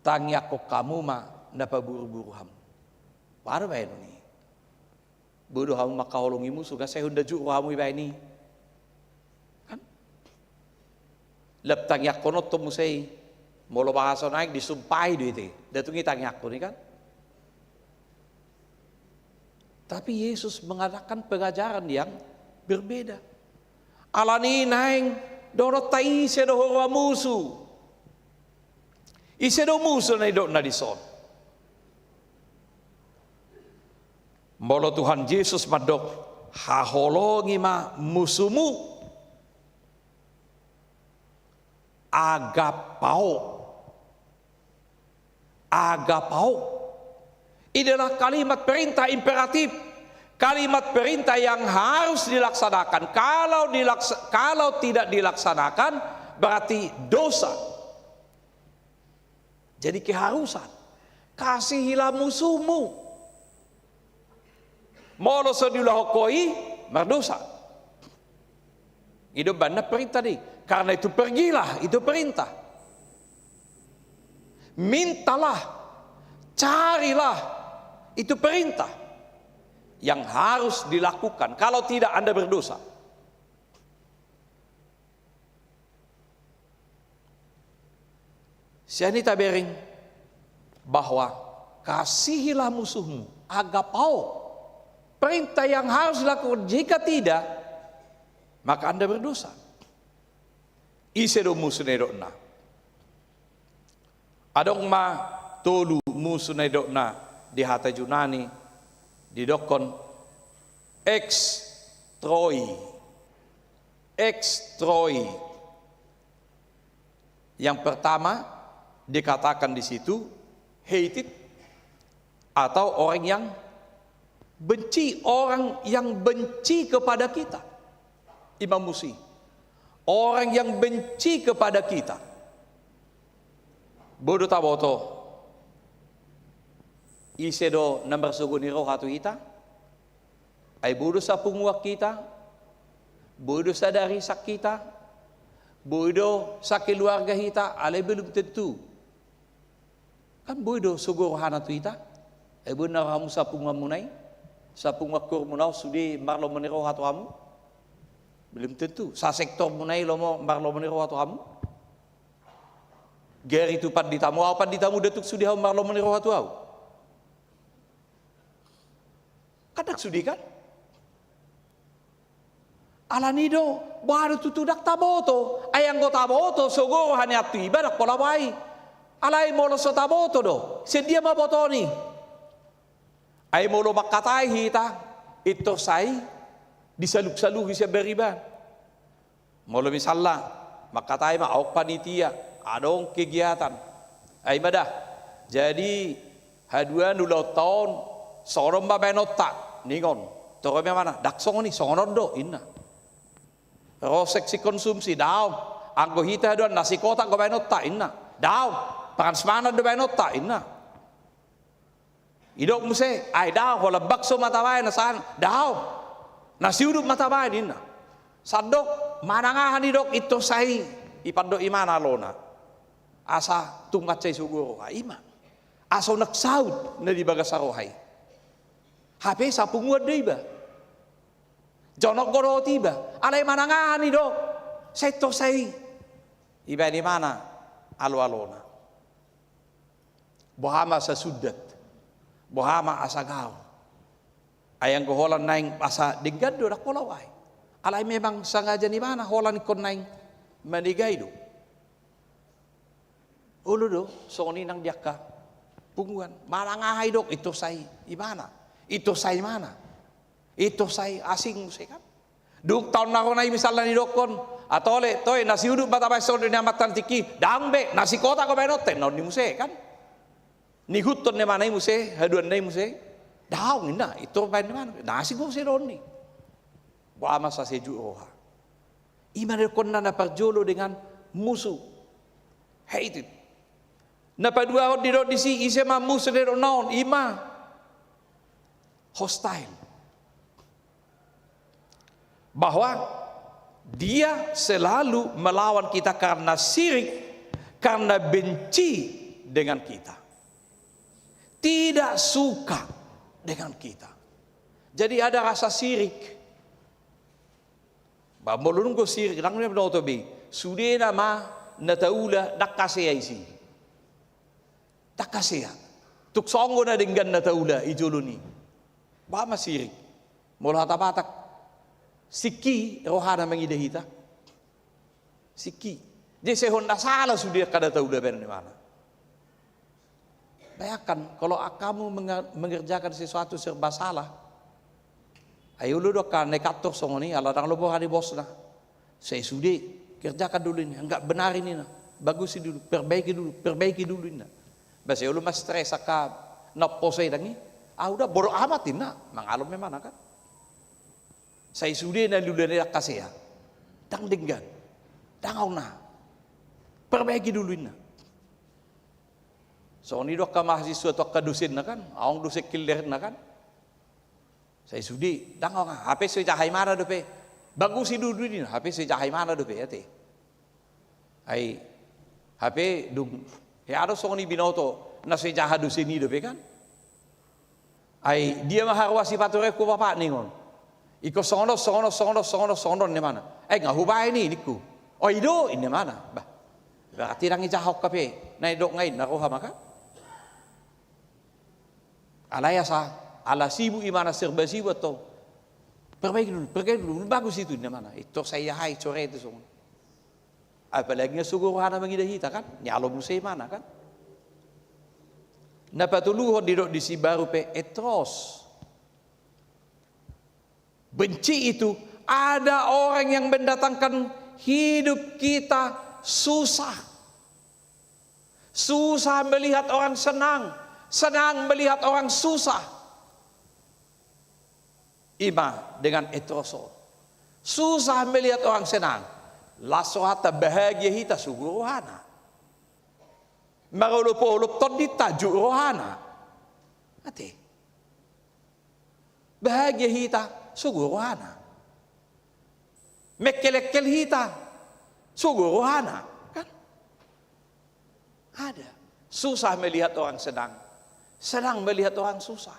tangiangkon hamu ma na paburuburu hamu. Boha do baenon i? Boi do hamu mangkaholongi musu, asa sai hon da jut rohamu dibaen i. Kan? Lam tangiangkon on tong muse i. Molo bahasa on aek disumpahi do i te. Nda tung i tangiangkon i kan? Tapi Yesus mengadakan pengajaran yang berbeda. Alani i naeng dohononta, ise do huroha musu? Ise do musu na nidokna dison? Molo Tuhan Jesus mandok, haholongi ma musumu, agapao. Agapao. Ini adalah kalimat perintah imperatif. Kalimat perintah yang harus dilaksanakan. Kalau dilaksa-, kalau tidak dilaksanakan, berarti dosa. Jadi keharusan. Kasihilah musuhmu. Molo so diulahon ho i, mardosa. I do umbahen na perintah do i. Karena itu pergilah, itu perintah. Mintalah, carilah, itu perintah yang harus dilakukan. Kalau tidak, Anda berdosa. Sian i tabereng bahwa kasihilah musuhmu, agapao. Perintah yang harus dilakukan, jika tidak, maka Anda berdosa. Ise do musu na nidokna? Adong ma tolu musu na nidokna di hata Junani, didokkon ex troi. Ex troi. Yang pertama dikatakan di situ hated, atau orang yang benci, orang yang benci kepada kita. I ma musu i. Orang yang benci kepada kita. Boi do taboto ise do na marsogo ni roha tu hita. Ai boi do sapunguan hita, boi do sadarisak hita, boi do sakeluarga hita, alai belum tentu. Kan boi do sogo rohana tu hita. Ai boi na ro hamu sapunguanmuna i, sapunguan kormuna on sude marlomo ni roha tu hamu? Belum tentu. Sasektormuna i lomo marlomo ni roha tu hamu? Gari tu panditamu, ahu panditamu, nda tung sude hamu marlomo ni roha tu ahu? Kan ndang sude kan? Alani do, boha do tutu ndang taboto. Ai anggo taboto, sogo roha nian tu iba, ndang pola boha i. Alai molo so taboto do, sian dia ma botoon i? Ai molo mangkatai hita, intor sai disaluk-saluhi sian bariba. Molo misalna, mangkatai ma, ahu panitia, adong kegiatan. Ai ma da, jadi haduan ulaonta on, songon on ma baenonta, ningon. Torop ma imana, ndang songon i, songon on do, inna. Ro seksi konsumsi, daong. Anggo hita haduan, nasi kotak do baenonta, inna. Daong, pangan simanan do baenonta, inna. Didok muse, ai daong, holan bakso ma tabaen, na san, daong. Nasi uduk ma tabaen, inna. Sandok, manang aha didok, intor sai, ipandok imana alona. Asa tung mansai sogo roha, i ma. Asa unang saut na di bagasan roha i. Hape sapunguan do iba. Jonok do dohot iba. Alai manang aha didok, sai intor sai. Ibaen imana alo-alona. Boha ma asa sundat, boha ma asa gaol. Ai anggo holan naeng asa denggan do, ndang pola boha i. Alai memang sangaja ni ibana holan ingkon naeng manegai do. Olo do, songon i nang di angka punguan. Manang aha didok, intor sai ibana, intor sai imana. Intor sai, asing muse kan. Dung taon na ro nai misalna nidokkon, atole, toe, na siudut ma tabaen songon i ni amanta na tingki, ndang be, na sikotak do baenonta, ninna on ni muse, kan? Nihuthon ni imana i muse, haduan na i muse, daong ninna, pintor baen ni imana, na asing do muse dohon ni. Boha ma sai sejuk roha. I ma na didokkonna na parjolo dengan musu. Hated. Na paduahon didok disi, ise ma musu na didok na on, i ma hostile. Bahwa dia selalu melawan kita karena sirik, karena benci dengan kita. Tidak suka dengan kita. Jadi ada rasa sirik. Ba molo dung do sirik, ndang na binoto be. Sudena ma na taula, ndang hasea isi. Ndang hasea. Tung songon na denggan na taula i jolo ni. Boha ma sirik. Molo hata Batak, singki rohana mangida hita. Singki. Jadi sai hon na sala sude angka na taula baenon ni imana. Bayangkan, kalau kamu menga-, mengerjakan sesuatu serba salah, ai olo do angka na i kantor songon i, ala ndang lomo roha ni bosna. Sai sude, kerjakan dulu ini, enggak benar ini, nah. Bagusi dulu, perbaiki dulu, perbaiki dulu, ninna. Ba sai olo ma stres angka na poso i, ndang i. Ah, udah, bodo amat, ninna. Mangalon ma imana, kan. Sai sude na niula ni i ndang hasea. Ndang denggan. Ndang aona. Perbaiki dulu, ninna. Songon i do angka mahasiswa tu angka dosenna, kan. Adong dosen killerna, kan. Sai sude, ndang aona, hape so ijaha imana dope. Bagusi dulu, ninna, hape so ijaha imana dope, ate. Ai, hape dung, hea do songon i binoto, na so ijaha dosen i dope, kan. Ai, dia ma haruas sipatu re, hu bapa, ningon. Ingkon songon on, songon on, songon on, songon on, songon on, ninna imana. Ai, nga hubaen i, ningku. O, i do, ninna imana. Bah. Berarti ndang ijaha on hape. Na didok nga i, na roha ma, kan. Alai asa, ala sibuk imana, serba sibuk, atau perbaiki dulu, perbaiki dulu, bagus itu, ninna imana. Pintor sai iahai, coret i songon. Apalagi nga sogo rohana mangida hita, kan? Nialon muse imana, kan? Na patoluhon didok disi, baru pe etros. Benci itu, ada orang yang mendatangkan hidup kita susah. Susah melihat orang senang, senang melihat orang susah. I ma dengan etros on. Susah melihat orang senang. Laos rohanta bahagia hita, sogo rohana. Marolopolop tondinta, juk rohana. Ate. Bahagia hita, sogo rohana. Mengkelengkel hita, sogo rohana, kan? Ada. Susah melihat orang senang, senang melihat orang susah.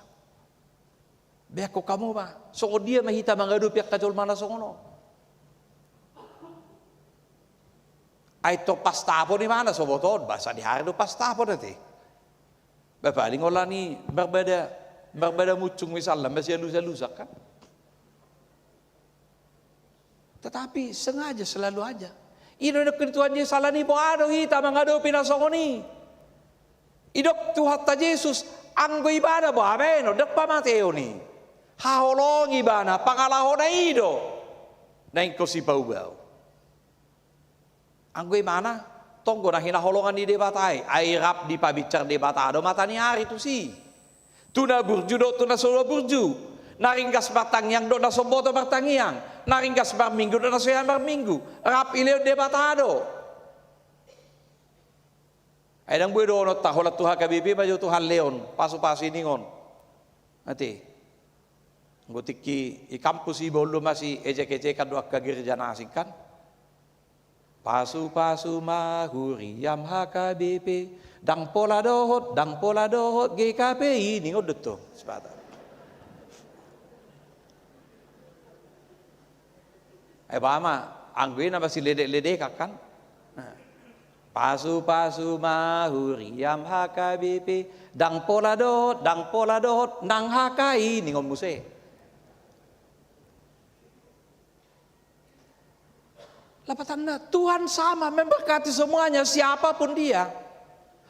Beakon hamu ma, songon dia ma hita mangadopi angka jolma na songon on. Ai tong pastapon imana so botoon, ba sadihari do pastapon, ate. Ba paling holan i marbada, marbada muncung misalna, masialusalusan, kan. Tetapi sengaja, selalu aja. I do nidok ni Tuhan Jesus, alani i boha do hita mangadopi na songon i. Didok Tuhanta Jesus, anggo ibana boha baenon, ndang pamateon i. Haholongi ibana, pangalahona i do na ingkon sipaubau. Anggo imana, tong do na hinaholongan ni Debata i, ai rap dipabinsar Debata do mataniari tusi. Tu na burju dohot tu na so burju, na ringgas martangiang dohot na so umboto martangiang, na ringgas marminggu dohot na so hea marminggu, rap dilehon Debata do. Ai ndang boi dohononta holan tu H K B P ma jo Tuhan lehon pasupasu i ningon. Ate. Anggo tingki i kampus i, boi do masiejekejekan do angka gereja na asing, kan. Pasupasu ma huriam H K B P, ndang pola dohot, ndang pola dohot G K P I, ningon do tong. Sipata. Ai boha ma, anggo i na masiledekledekan, kan. Nah. Pasupasu ma huriam H K B P, ndang pola dohot, ndang pola dohot nang H K I, ningon muse. Lapatanna, Tuhan sama memberkati semuanya, siapapun dia.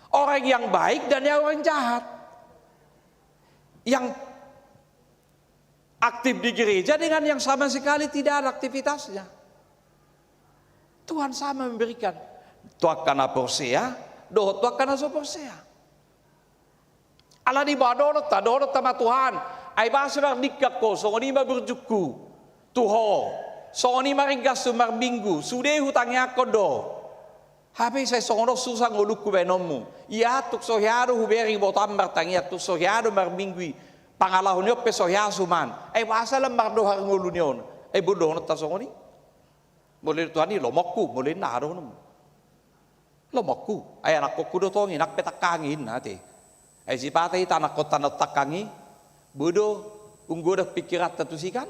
Orang yang baik dan yang orang jahat. Yang aktif di gereja dengan yang sama sekali tidak ada aktivitasnya. Tuhan sama memberikan tu angka na porsea dohot tu angka na so porsea. Alani i ba dohononta, dohononta ma Tuhan, ai boasa mardingkan Ho, songon i ma burjungku tu Ho, songon i ma ringgashu marminggu, sude hutangiangkon do. Hape sai songon on susah ngolungku baenonmu. Ia tung so hea do hubereng ibotoan martangiang, tung so hea do marminggu i, pangalaho ni on pe so hea suman. Ai boasa lam mardohar ngolu ni on? Ai boi dohononta songon i. Molo i Tuhan i, lomoku, molo i na dohononmu. Lomoku, ai anakkonku do tong i, nang pe tangkang i, inna ate. Ai sipata hita anakkonta na tangkang i, boi do umgodang pingkiranta tusi kan?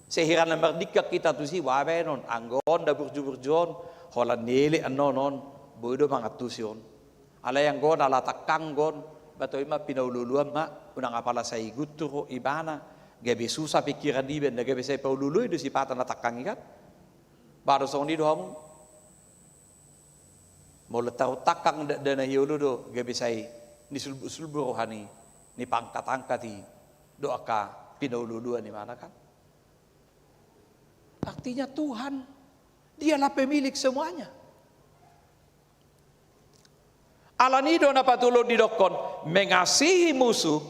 Sehira na mardingkan hita tusi, boha baenon, anggo on na burju-burju on, holan ni elek annon on, boi do mangantusi on. Alai anggo on ala tangkang on, ba tong i ma pinaolo-oloan ma, unang apala sai guntur ibana, gabe susah pingkiran i, baen na gabe sai paolo-oloi do sipata na tangkang i kan? Ba do songon i do hamu. Molo tartangkang dakdanak i olo do, gabe sai nisulbur-sulbur roha ni, nipangkat-angkat i dohot angka pinaolo-oloan ibana kan. Artinya Tuhan, Dialah pemilik semuanya. Alani i do na patoluhon didokkon, mengasihi musuh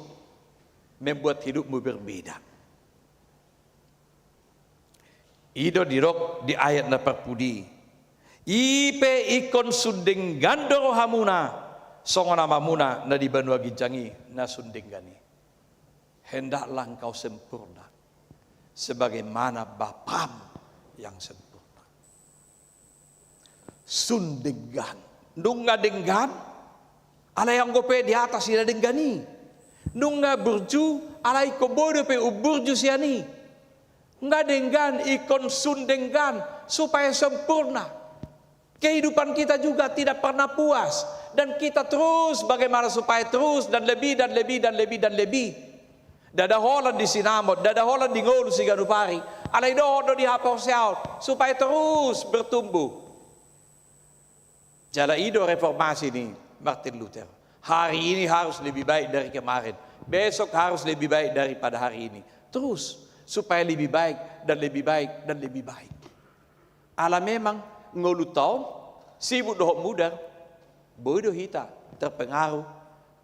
membuat hidupmu berbeda. I do didok di ayat na parpudi. I pe ingkon sun denggan do rohamuna, songon Amamuna na di banua ginjang i na sun denggan i. Hendaklah engkau sempurna, sebagaimana Bapamu yang sempurna. Sun denggan. Nunga denggan, alai anggo pe di atas i na denggan i. Nunga burju, alai ingkon boi dope umburju sian i. Nga denggan, ingkon sun denggan, supaya sempurna. Kehidupan kita juga tidak pernah puas, dan kita terus bagaimana supaya terus dan lebih dan lebih dan lebih dan lebih. Ndada holan di sinamot, ndada holan di ngolu siganup ari. Alai dohot do di haporseaon, supaya terus bertumbuh. Jala i do reformasi ni Martin Luther. Hari ini harus lebih baik dari kemarin. Besok harus lebih baik daripada hari ini. Terus, supaya lebih baik dan lebih baik dan lebih baik. Ala memang ngolunta on sibuk dohot mudar, boi do hita terpengaruh,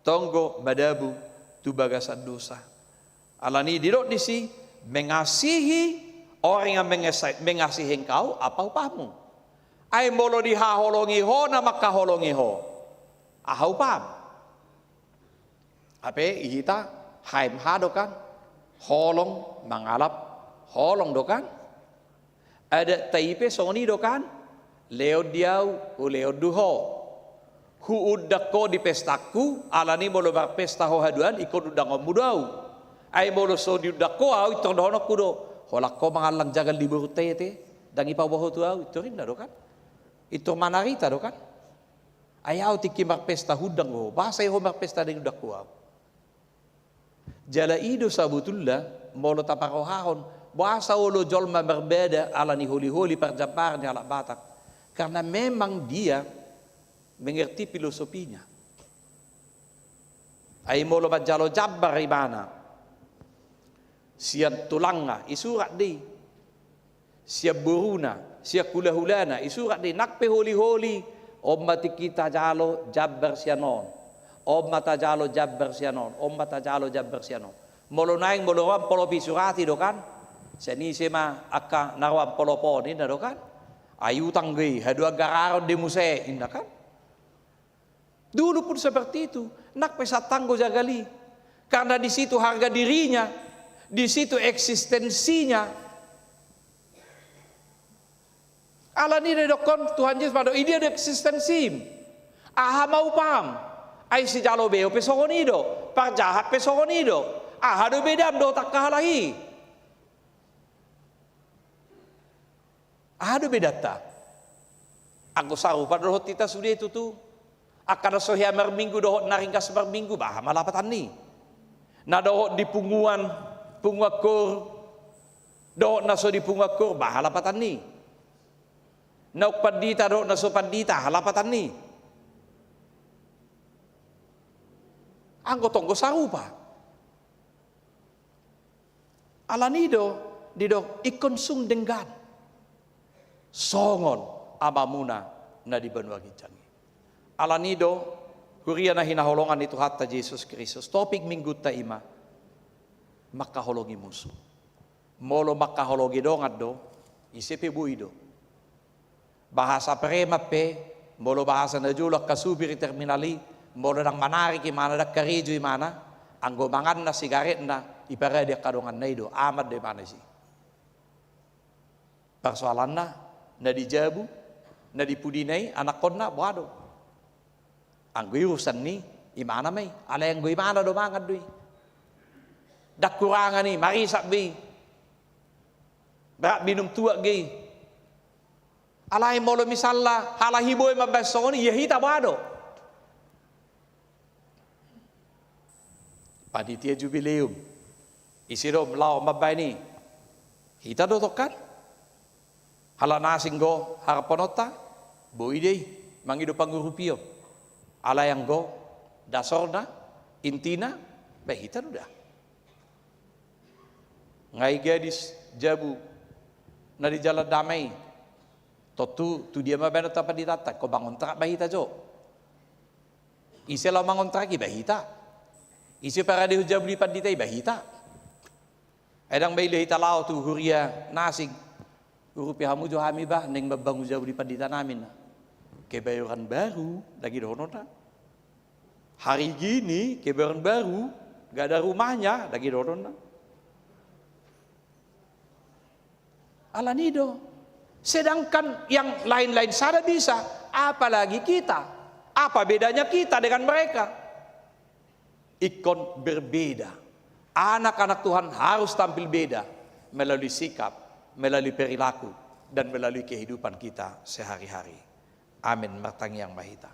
tonggo madabu tu bagasan dosa. Alani i didok disi, mengasihi orang yang mengasa-, mengasihi engkau apa upahmu? Ai molo dihaholongi ho na mangkaholongi ho, aha upam? Hape i hita H M H do kan, holong mangalap holong do kan. Adatta i pe songon i do kan, lehon di ahu, hulehon do ho. Huundang ho di pestangku, alani molo marpesta ho haduan, ingkon undangonmu do ahu. Ai molo so diundang ho ahu, intor dohononku do, holan ho mangallang jagal di borunta i ate, ndang dipaboa ho tu ahu, intor inna do kan. Intor manarita do kan. Ai ahu tingki marpesta huundang ho, boasa i ho marpesta ndang diundang ho ahu. Jala i do sabotulna molo taparrohahon, boasa olo jolma marbada alani holiholi parjambaran ni halak Batak. Karena memang dia mengerti filosofinya. Ai molo manjalo jambar ibana sian tulangna, isurat do i. Sian boruna, sian hulahulana, isurat do i, nang pe holiholi, on ma tingki tajalo jambar sian on. On ma tajalo jambar sian on, on ma tajalo jambar sian on. Molo naeng, molo ro amplop i, surati do kan. Sian ise ma angka na ro amplop on, inna do kan. Ai utang do i, haduan gararon do i muse, inna kan. Dulu pun seperti itu, nang pe satanggo jagal i. Karena di situ harga dirinya, di situ eksistensinya. Alani i didokkon Tuhan Jesus mandok, i dia do eksistensim? Aha ma upam? Ai sijalo beo pe songon i do, parjahat pe songon i do. Aha do bedam dohot angka halak i? Aha do bedanta? Anggo sarupa dohot hita sude tutu. Angka na so hea marminggu dohot na ringgas marminggu, boha ma lapatanni? Na dohot di punguan, punguan koor, dohot na so di punguan koor, boha lapatanni? Na ung pandita dohot na so pandita, aha lapatanni? Anggo tonggo sarupa. Alani do didok ingkon sung denggan songon Amamuna na di banua ginjang i. Alani do, huria na hinaholongan ni Tuhanta Jesus Kristus, topik minggunta i ma mangkaholongi musu. Molo mangkaholongi dongan do, ise pe boi do. Bahasa preman pe, molo bahasa na jolo angka supir di terminal i, molo ndang manarik imana, ndang karejo imana, anggo manganna sigaretna, iparade angka donganna i do, aman do imana i. Parsoalanna, na di jabu, na di pudina i, anakkonna, boha do. Anggo i urusan ni imana ma i, alai anggo imana do mangan do i. Ndang hurangan i, marisap be i. Rap minum tuak ge i. Alai molo misalna halak i boi mambahen songon i, ia hita boha do? Panitia jubileum. Ise do laho mambahen i? Hita do tongkan. Halak na asing do haraphononta, boi do i mangido pangurupion. Alai anggo dasorna, intina, bahen hita do da. Nga i gadis jabu na di Jalan Damai i, tontu tu dia ma bahenonta panditanta, ingkon mangontrak ba hita jo. Ise laho mangontrak i, ba hita. Ise paradehon jabu ni pandita i, ba hita. Ai ndang maila hita laho tu huria na asing. Urupi hamu jo hami bah, naeng mambangun jabu ni pandita nami, ninna. Kebayoran Baru, ndang i dohononna. Hari gini, Kebayoran Baru, nggak ada rumahnya, ndang i dohononna. Alani do. Sedangkan yang lain-lain sada bisa, apalagi kita. Apa bedanya kita dengan mereka? Ingkon berbeda. Anak-anak Tuhan harus tampil beda melalui sikap, melalui perilaku, dan melalui kehidupan kita sehari-hari. Amin. Martangiang ma hita.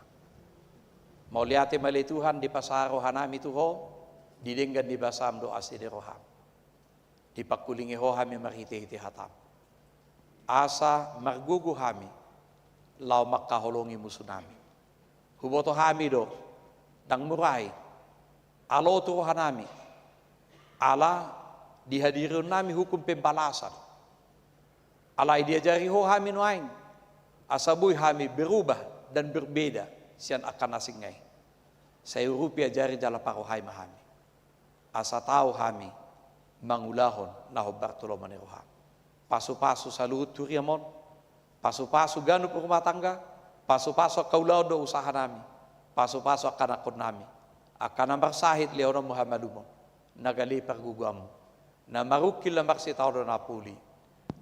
Mauliate ma ale Tuhan, dipasahat rohanami tu Ho, didenggan ni basam dohot asi ni roham. Dipangkulingi Ho hami marhite-hite hatam. Asa margogo hami laho mangkaholongi musunami. Huboto hami do, ndang mura i. Alo tu rohanami. Ala dihadirionnami hukum pembalasan. Alai diajari Ho hami nuaeng. Asa boi hami berubah dan berbeda sian angka na asing i. Sai urupi, ajari jala parohai ma hami. Asa tau hami mangulahon na hombar tu lomo ni roham. Pasu-pasu saluhut huriam on, pasu-pasu ganup rumah tangga, pasu-pasu angka ulaon dohot usahanami, pasu-pasu angka anakkonnami, angka na marsahit lehononmu hamalumon, na gale pargogoanmu, na marungkil na marsitaonon na poli,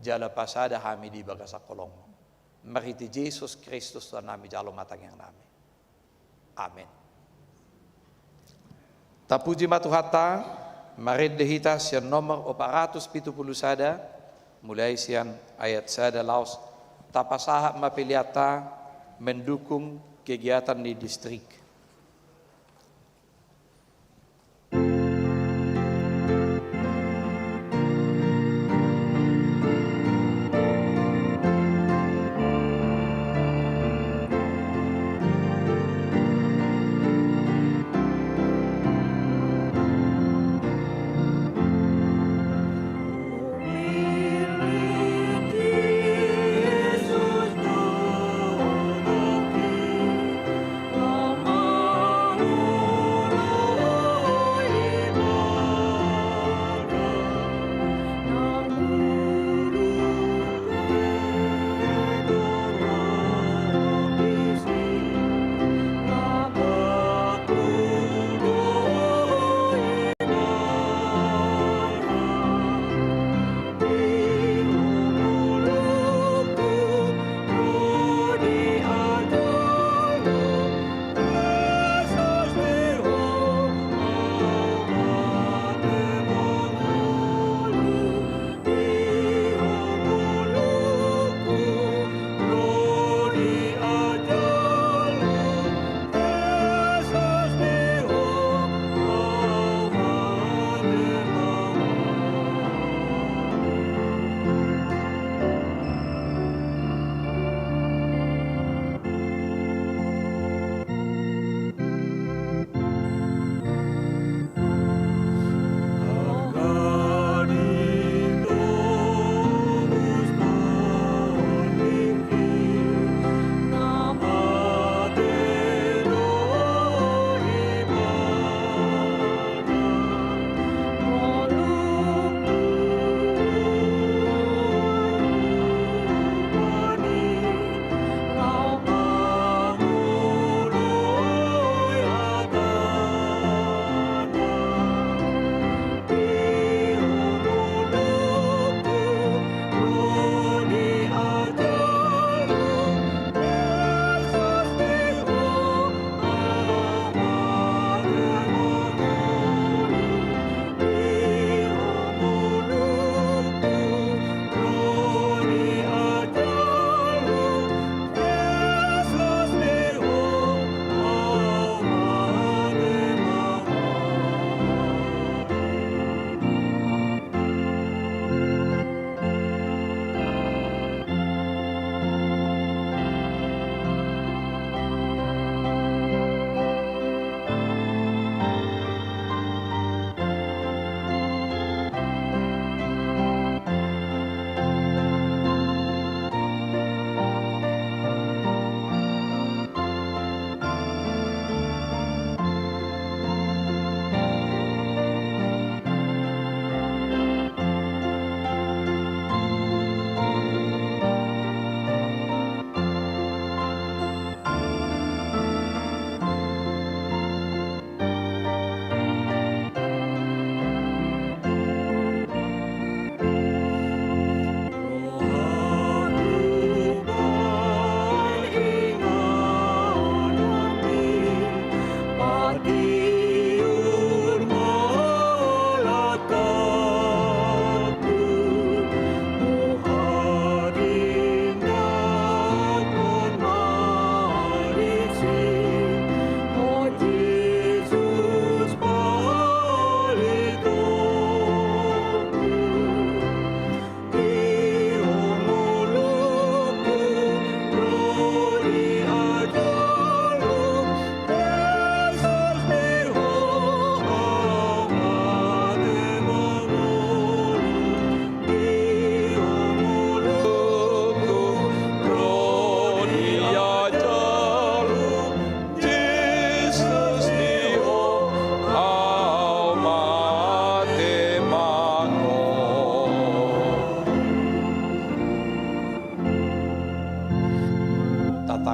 jala pasada hami di bagasan holongmu. Marhite Jesus Kristus Tuhannami jalo ma tangiangnami. Amen. Tapuji ma Tuhanta, marende hita sian nomor opat ratus pitu pulu sada, mulai sian ayat sada laos, tapasahat ma peleanta mendukung kegiatan di distrik.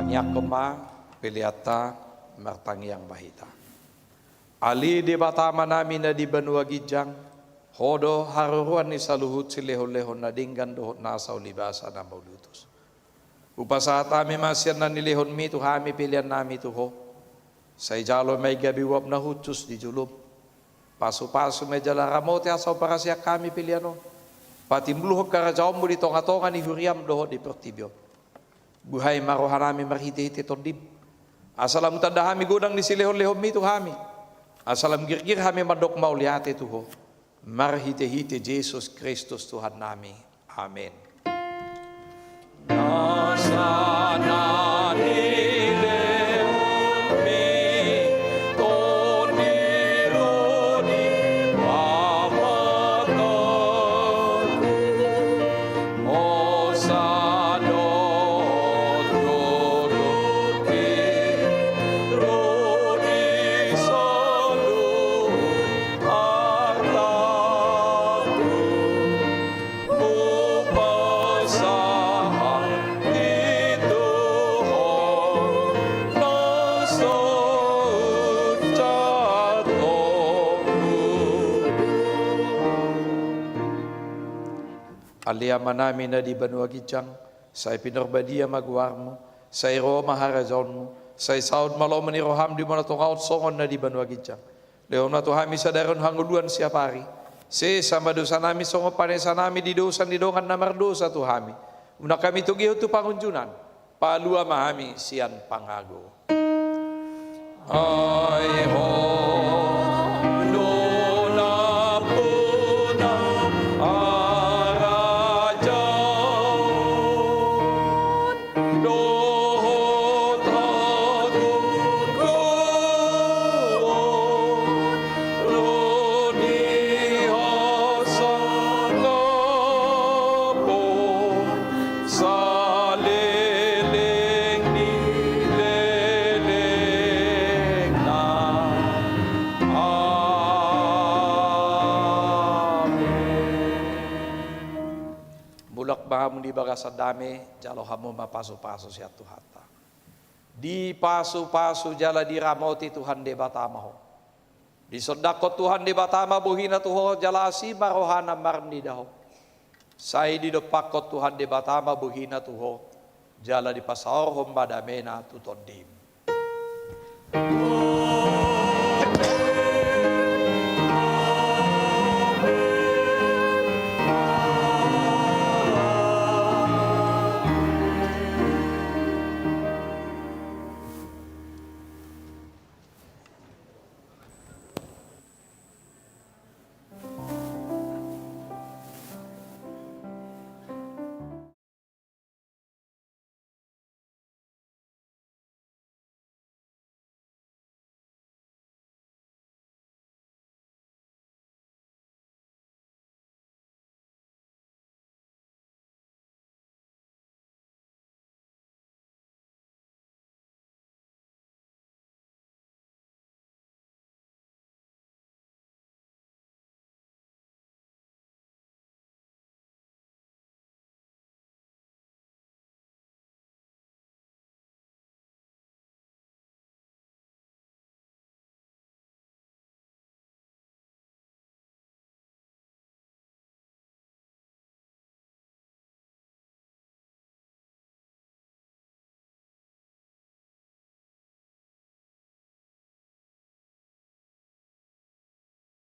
Tangiangkon ma peleanta, martangiang ma hita. Ale Debata Amanami na di banua ginjang, Ho do haroroan ni saluhut silehonlehon na denggan dohot nasa ulibasa na mauliutus. Hupasahat hami ma sian na nilehonmi tu hami peleannami tu Ho. Sai jalo ma i gabe uap na hushus di jolom. Pasupasu ma i jala ramoti asa huparasian hami pelean on, patimbulhon harajaonmu di tongatonga ni huriam dohot di portibi on. Buhai ma rohanami marhitehite Tondim, asa lam hutanda hami godang ni silehonlehonmi tu hami, asa lam girgir hami mandok mauliate tu Ho, marhitehite Jesus Kristus Tuhannami. Amen. Nasa na nilehonmi, Tondi ro di pamataku, hosa dohot gogo i ro di saluhut artangku. Hupasahat i tu Ho na so jatokku. Ale Amanami na di banua ginjang, sai pinarbadia ma goarmu, sai ro ma harajaonmu, sai saut ma lomo ni roham di banua tonga on songon na di banua ginjang. Lehon ma tu hami sadari on hangoluan siapari. Sesa ma dosanami songon panesanami di dosa ni dongan na mardosa tu hami. Unang hami togihon tu pangunjunan. Palua ma hami sian pangago. Ai Ho do nampuna harajaon dohot hagogoon ro di hasangapon saleleng ni lelengna. Amen. Mulak ma hamu di bagasan dame, jalo hamu ma pasupasu sian Tuhanta. Dipasupasu jala diramoti Tuhan Debata ma ho. Disondangkon Tuhan Debata ma bohina tu ho jala asi ma rohana marnida ho. Sai didompakkon Tuhan Debata ma bohina tu ho jala dipasaorhon ma damena tu tondim.